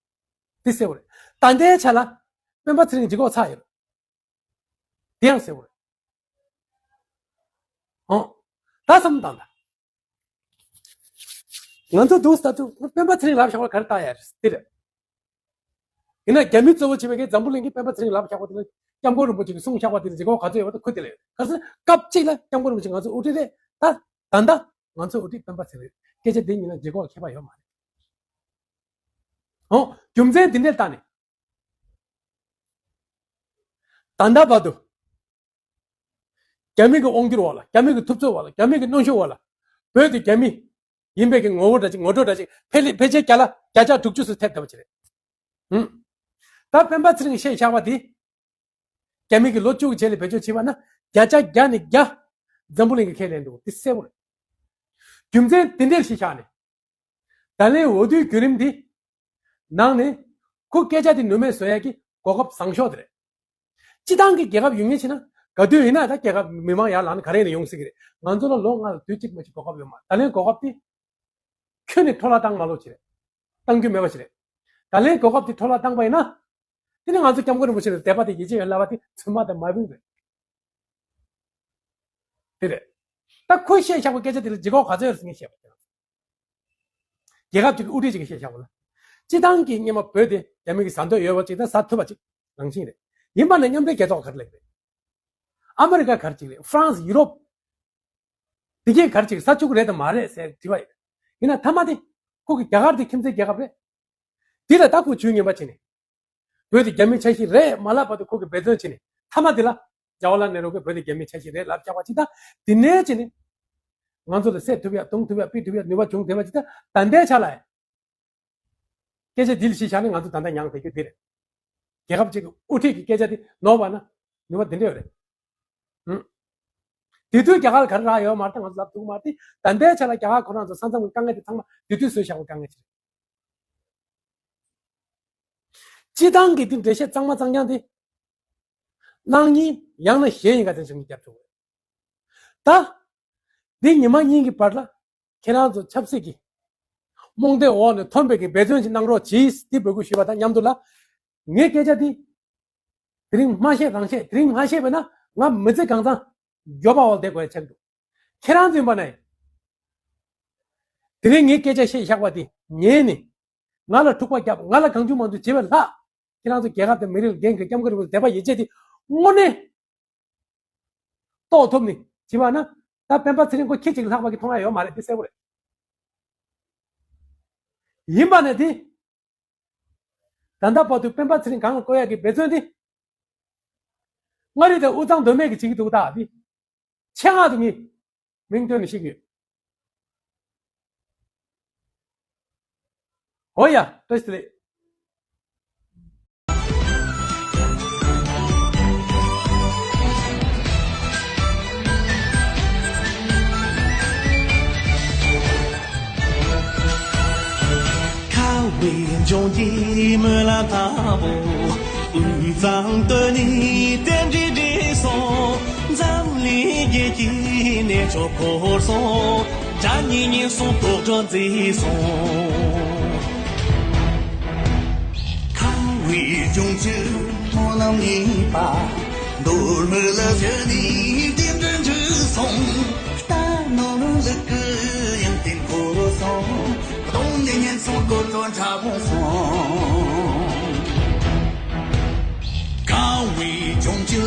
དེ་གསལ་བོ་རེད། ད་ལྟའི་ཆ་ལ་སྤེན་པ་ཚེ་རིང་ལྗིད་ཁོག་ཚ་ཡོད་རེད། དེ་ཡང་གསལ་བོ་རེད། ཨང་། ད་བསམ་བློ་བཏང་ད། ང་ཚོ་འདུག་ས་དུ་སྤེན་པ་ཚེ་རིང་ལབ་བཞག་པ་ག་རེ་ལྟ་ཡ་རེད་དེ་རེད། ཡིན་ན་རྒྱ་མི་གཙོ་བོ་བྱས་པའི་གི་འཛམ་བུ་གླིང་གི་སྤེན་པ་ཚེ་རིང་ལབ་བཞག་པ་དེ་ལ་སྐྱབས་མགོན་རིན་པོ་ཆེ་གིས་གསུངས་བཞག་པ་དེ་ལ་ལྗིད་ཁོག་ག་ཚོད་ཡོད་པ་དེ་ཁུ་དེ་ལ་ཡོད། ག་ཚོད་སྐབས་གཅིག་ལ་སྐྱབས་མགོན་རིན་པོ་ཆེ་ང་ཚོ་དབུ་ཁྲིད་རེད། ད་ད་ལྟ་ང་ཚོ་དབུ་ཁྲིད་སྤེན་པ་ཚེ་རིང་རེད། སྐད་ཆ་འདི་གཉིས་ལ་ལྗིད་ཁོག་ཁྱད་པར་ཡོད་མ་རེད། ཨོ། རྒྱུ་མཚན་འདི་འདྲས་ལྟ་ནས། ད་ལྟ་བར་དུ། རྒྱ་མི་གི་དབང་སྒྱུར་འོག་ལ། རྒྱ་མི་གི་ཐུབ་ཚོད་འོག་ལ། རྒྱ་མི་གི་གནོན་ཤུགས་འོག་ལ། བོད་དེ་རྒྱ་མི་ཡིན་པའི་གི་ངོ་བོ་འདྲ་ཅིག་ངོ་སྤྲོད་འདྲ་ཅིག་ཕལ་ཕལ་ཆེར་བརྒྱ་ལ་བརྒྱ་ཆ་དྲུག་ཅུ་ཙམ་ཐེབས་བསྡད་པ་ཅིག་རེད། ཧུམ། ད་སྤེན་པ་ཚེ་རིང་བཤད་བཞག་པ་དེ། རྒྱ་མི་གི་ལོ་བཅུ་གི་རྗེས་ལ་བེད་སྤྱོད་བྱས་པ་ན་བརྒྱ་ཆ་བརྒྱ་ནས་བརྒྱ་འཛམ་བུ་གླིང་གིས་ཁས་ལེན་འདུག་དེ་གསལ་པོ་རེད། རྒྱུ་མཚན་དེ་འདྲས་ཤིག་བཞག་ནས། ད་ལན་འོས་བསྡུའི་བརྒྱུད་རིམ་འདི་ནང་ནས་ཁོ་སྐད་ཆ་དེ་ནུས་མེད་བཟོ་ཡ་གི་གོ་སྐབས་བཟང་ཤོས་དེ་རེད། སྤྱི་བཏང་གི་རྒྱལ་ཁབ་ཡོད་ངེས་ཆེ་ན་ག་དུས་ཡིན་ན་ད་རྒྱལ་ཁབ་མི་མང་ཡར་ལངས་ན་ག་རེ་ཡིན་ན་ཡོང་སྲིད་ཀྱི་རེད། ང་ཚོ་ལ་ལོ་ལྔ་ལ་དུས་གཅིག་མ་གཅིག་གོ་སྐབས་ཡོད་མ་རེད། ད་ལན་གོ་སྐབས་དེ་ཁྱོན་ནས་འཕྲོ་བརླག་བཏང་མ་ལོག་ཅིག་རེད། བཏང་རྒྱུ་མེད་པ་ཞིག་རེད། ད་ལན་གོ་སྐབས་དེ་འཕྲོ་བརླག་བཏང་པ་ཡིན་ན། དེ་ནི་ང་ཚོ་སྐྱབས་མགོན་རིན་པོ་ཆེ་ལ་དད་པ་དང་ཡིད་ཆེས་ཡོད་ལབ་པ་དེ་ཚོད་མ་དང་མ་བུན་རེད། དེ་རེད། ད་ཁོས་བཤད་བཞག་པའི་སྐད་ཆ་དེ་ལ་ལྗིད་ཁོག་ག་ཚོད་ཡོད་ཟེར་ངས་བཤད་པ་དེ། རྒྱལ་ཁབ་ཅིག་གི་དབུ་ཁྲིད་ཅིག་གིས་བཤད་བཞག་པ་ལ། སྤྱི་བཏང་གི་སྔོན་མ་བོད་དེ་རྒྱ་མི་གིས་ཟ་འདོད་ཡོད་པ་ཅིག་དང་ཟ་ཐུབ་པ་ཅིག་ནང་བཞིན་རེད། ཡིན་པ་ནི་མཉམ་འབྲེལ་རྒྱལ་ཚོགས་ག་རེ་ལབ་རེད། ཨ་མི་རི་ཀ་ག་རེ་ཅིག་རེད། ཧྥ་རན་སི། ཡུ་རོབ། དེ་གས་ག་རེ་ཅིག་ཟ་བཅུག་གི་རེད་དམ་མ་རེད་ཟེར་དྲི་བ་ཡིན། ཡིན་ན་མཐའ་མ་དེ་ཁོ་གི་རྒྱ་གར་དེ་ཁྱིམ་མཚེས་རྒྱལ་ཁབ་རེད། དེ་ལ་ད་ཁོ་ཇུས་ངན་པ་བྱས་ནས། བོད་དེ་རྒྱ་མིའི་ཆ་ཤས་རེད་མ་ལབ་བར་དུ་ཁོ་གིས་འབད་བརྩོན་བྱས་ནས་མཐའ་མ་དེ་ལ་ཇ་ཝར་ལཱལ་ནེ་རུ་གིས་བོད་དེ་རྒྱ་མིའི་ཆ་ཤས་རེད་ལབ་བཞག་པ་ཅིག་དང་། དེ་ནས་བྱས་ནས་ང་ཚོ་ལ་བསད་ཐུབ་ཡ་རྡུང་ཐུབ་ཡ་ཕུད་ཐུབ་ཡ་ནུས་པ་བྱུང་བསྡད་པ་ཅིག་དང་། ད་ལྟའི་ཆ་ལ་ཡང་སྐད་ཆ་འདི་ལ་གཞི་བཞག་ནས་ང་ཚོ་ད་ལྟ་མྱངས་བསྡད་རྒྱུ་འདི་རེད། རྒྱལ་ཁབ་ཅིག་གི་དབུ་ཁྲིད་ཀྱི་སྐད་ཆ་འདི་ནོར་བ་ན་ནུས་པ་འདི་འདྲ་ཡོད་རེད། ཧུམ། དེ་དུས་རྒྱ་གར་ག་རེ་རག་ཡོད་མ་རེད། ད་ང་ཚོ་ལབ་ཐུབ་ཀྱི་མ་རེད། ད་ལྟའི་ཆ་ལ་རྒྱ་གར་ཁོ་རང་ཚོ་ས་མཚམས་ཀྱི་དཀའ་ངལ་དེ་ཚང་མ་དེ་དུས་བཟོས་བཞག་པའི་དཀའ་ངལ་ཅིག་རེད། སྤྱིར་བཏང་གི་འདི་འགྲེལ་བཤད་གཙང་མ་གཙང་རྐྱང་དེ། གནངས་ཉིན་ཡང་ན་གཞེས་ཉིན་ག་དེ་བྱུང་རྒྱབ་ཆོག་གི་རེད། ད། འདི་ཉི་མ་གཉིས་ཀྱི་བར་ལ། ཁྱེད་རང་ཚོ་ཆབ་སྲིད་ཀྱི་རྨོངས་དད་འོག་ནས་ཐོན་པའི་གི་འབད་བརྩོན་ཞིག་གནང་རོགས་གྱིས། འདི་འབོད་སྐུལ་ཞུས་པ་དང་མཉམ་དུ་ལ། ངའི་སྐད་ཆ་འདི་དེ་རིང་མ་བཤད་རང་བཤད། དེ་རིང་མ་བཤད་པས་ན་ང་མི་ཚེ་གང་ཚང་མགྱོགས་པ་འོག་བསྡད་དགོས་ཡ་ཆགས་འདུག་ཁྱེད་རང་ཚོ་ཡིན་པ་ན་ཡང་། དེ་རིང་ངའི་སྐད་ཆ་བཤད་བཞག་པ་འདི་ཉན་ནས། ང་ལ་འཁྲུག་པ་བརྒྱབ། ང་ལ་གང་བྱུང་མང་བྱུང་བྱེད་པའི་ལྷག་ཁྱེད་རང་ཚོ་རྒྱལ་ཁབ་དང་མི་རིགས་ལ་འགན་འཁུར། སྐྱབས་མགོན་རིན་པོ་ཆེ་དད་པ་ཡིད་ཆེས་དེ་དངོས་གནས་རྟོགས་ཐུབ་ནས་བྱེད་པ་ན། ད་སྤེན་པ་ཚེ་རིང་ཁོ་ཁྱི་གཅིག་ལྷག་པ་གི་མཐོང་ཡ་ཡོད་མ་རེད། དེ་གསལ་པོ་རེད། ཡིན་པ་ནས་དེ། ད་ལྟ་བར་དུ་སྤེན་པ་ཚེ་རིང་སྒང་ལ་བསྐོ་ཡ་གི་འབད་བརྩོན་དེ། མངའ་རིས་དང་དབུས་གཙང་མདོ་སྨད་ཀྱི་བྱེད་ཀྱི་འདུག་ད་དེ། ཆེད་མངགས་དུ་ངས་མིང་བཏོན་ནས་བཤད་ཀྱི་ཡོད། འོ་ཡ། བཀྲ་ཤིས་བདེ་ལེགས། ཁ་བའི་ལྗོངས་ཀྱི་སྨོན་ལམ་དང་པོ། དབུས་གཙང་སྟོད་ནས་རྟེན་འབྲེལ་འགྲིག་སོང་། འཛམ་གླིང་རྒྱལ་གྱི་གནས་མཆོག་བོར་སོང་། དགྲ་གཉེན་ཉེན་སོང་། དོག་སྒྲོན་འཛིན་སོང་། ཁ་བའི་ལྗོངས་ཀྱི་སྨོན་ལམ་གཉིས་པ། མདོ་སྨད་ལ་བཞུགས་ནས་རྟེན་འབྲེལ་འགྲིག་སོང་། རྟ་ནོར་ལུག་གི་ཡང་རྟེན་བོར་སོང་། གདོང་ནས་ཉེན་སོང་། དོག་སྒྲོན་ཁྲ་བོ་སོང་། ཁ་བའི་ལྗོངས་ཀྱི་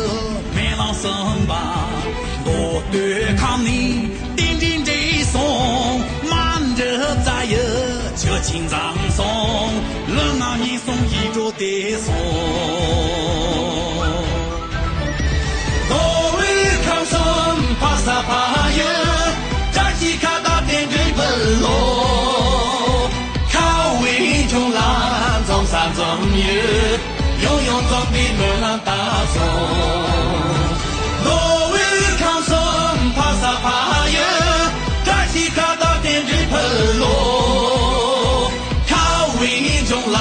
སྨོན་ལམ་གསུམ་པ། མདོ་སྟོད་ཁམས་ནས་རྟེན་འབྲེལ་འགྲིག་སོང་། མ་འདྲི་རྩ་ཡི་ཆུ་ཆེན་འཛོམས་སོང་། ལུས་ངག་ཉེན་སོང་། ཡིད་འགྲོ་བདེ་སོང་། མདོ་དབུས་ཁམས་གསུམ་ཕ་ས་ཕ་ཡུལ། བཀྲ་ཤིས་ཁ་བརྡ་རྟེན་འབྲེལ་ཕུལ་ལོ། ཁ་བའི་ལྗོངས་ལ་འཛོམས་ས་འཛོམས་ཡུལ། ཡང་ཡང་འཛོམས་པའི་སྨོན་ལམ་བཏབ་སོང་། མདོ་དབུས་ཁམས་གསུམ་ཕ་ས་ཕ་ཡུལ། བཀྲ་ཤིས་ཁ་བརྡ་རྟེན་འབྲེལ་ཕུལ་ལོ། ཁ་བའི་ལྗོངས་ལ་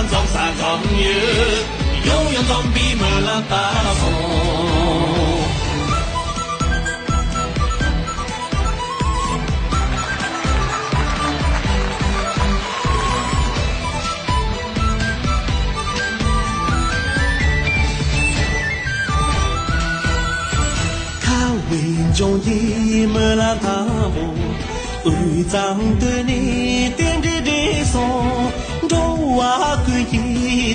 འཛོམས་ས་འཛོམས་ཡུལ། ཡང་ཡང་འཛོམས་པའི་སྨོན་ལམ་བཏབ་སོང་། ཁ་བའི་ལྗོངས་ཀྱི་སྨོན་ལམ་དང་པོ། དབུས་གཙང་སྟོད་ནས་རྟེན་འབྲེལ་འགྲིག་སོང་། འགྲོ་བ་ཀུན་གྱི་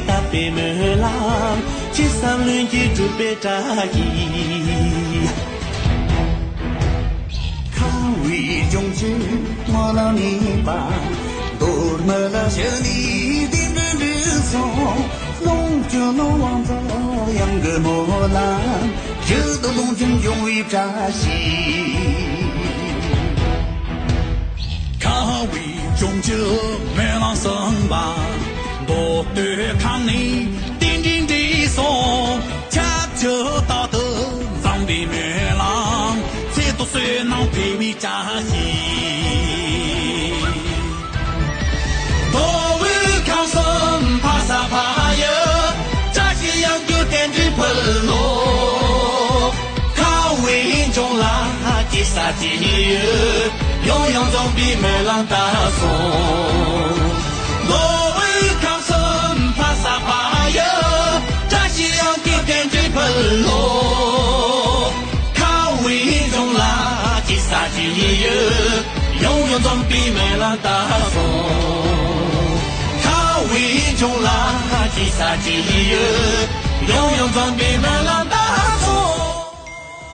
དད་པའི་སྨོན་ལམ། ཅི་བསམ་ལྷུན་གྱིས་འགྲུབ་པའི་བཀྲ་ཤིས། ཁ་བའི་ལྗོངས་ཀྱི་སྨོན་ལམ་གཉིས་པ། མདོ་སྨད་ལ་བཞུགས་ནས་རྟེན་འབྲེལ་འགྲིག་སོང་། ལོངས་སྤྱོད་ནོར་དབང་རྫོགས་གཡང་གི་སྨོན་ལམ། ཡིད་དུ་ལོངས་སྤྱོད་འབྱུང་བའི་བཀྲ་ཤིས། ཁ་བའི་ལྗོངས་ཀྱི་སྨོན་ལམ་གསུམ་པ། མདོ་སྟོད་ཁམས་ནས་རྟེན་འབྲེལ་འགྲིག་སོང་། ཁྱབ་བསྒྲགས་རྟག་ཏུ་འཛོམས་པའི་སྨོན་ལམ། ཚེ་ཐུབ་བསོད་ནམས་འཕེལ་བའི་བཀྲ་ཤིས། མདོ་དབུས་ཁམས་གསུམ་ཕ་ས་ཕ་ཡུལ། བཀྲ་ཤིས་གཡང་རྒྱུད་རྟེན་འབྲེལ་ཕུལ་ལོ། ཁ་བའི་ལྗོངས་ལ་སྐྱེ་ས་སྐྱེ་ཡུལ། ཡང་ཡང་འཛོམས་པའི་སྨོན་ལམ་བཏབ་སོང་། མདོ་དབུས་ཁམས་གསུམ་ཕ་ས་ཕ་ཡུལ། བཀྲ་ཤིས་གཡང་རྒྱུད་རྟེན་འབྲེལ་ཕུལ་ལོ། ཁ་བའི་ལྗོངས་ལ་སྐྱེ་ས་སྐྱེ་ཡུལ། ཡང་ཡང་འཛོམས་པའི་སྨོན་ལམ་བཏབ་སོང་། ཁ་བའི་ལྗོངས་ལ་སྐྱེ་ས་སྐྱེ་ཡུལ། ཡང་ཡང་འཛོམས་པའི་སྨོན་ལམ་བཏབ།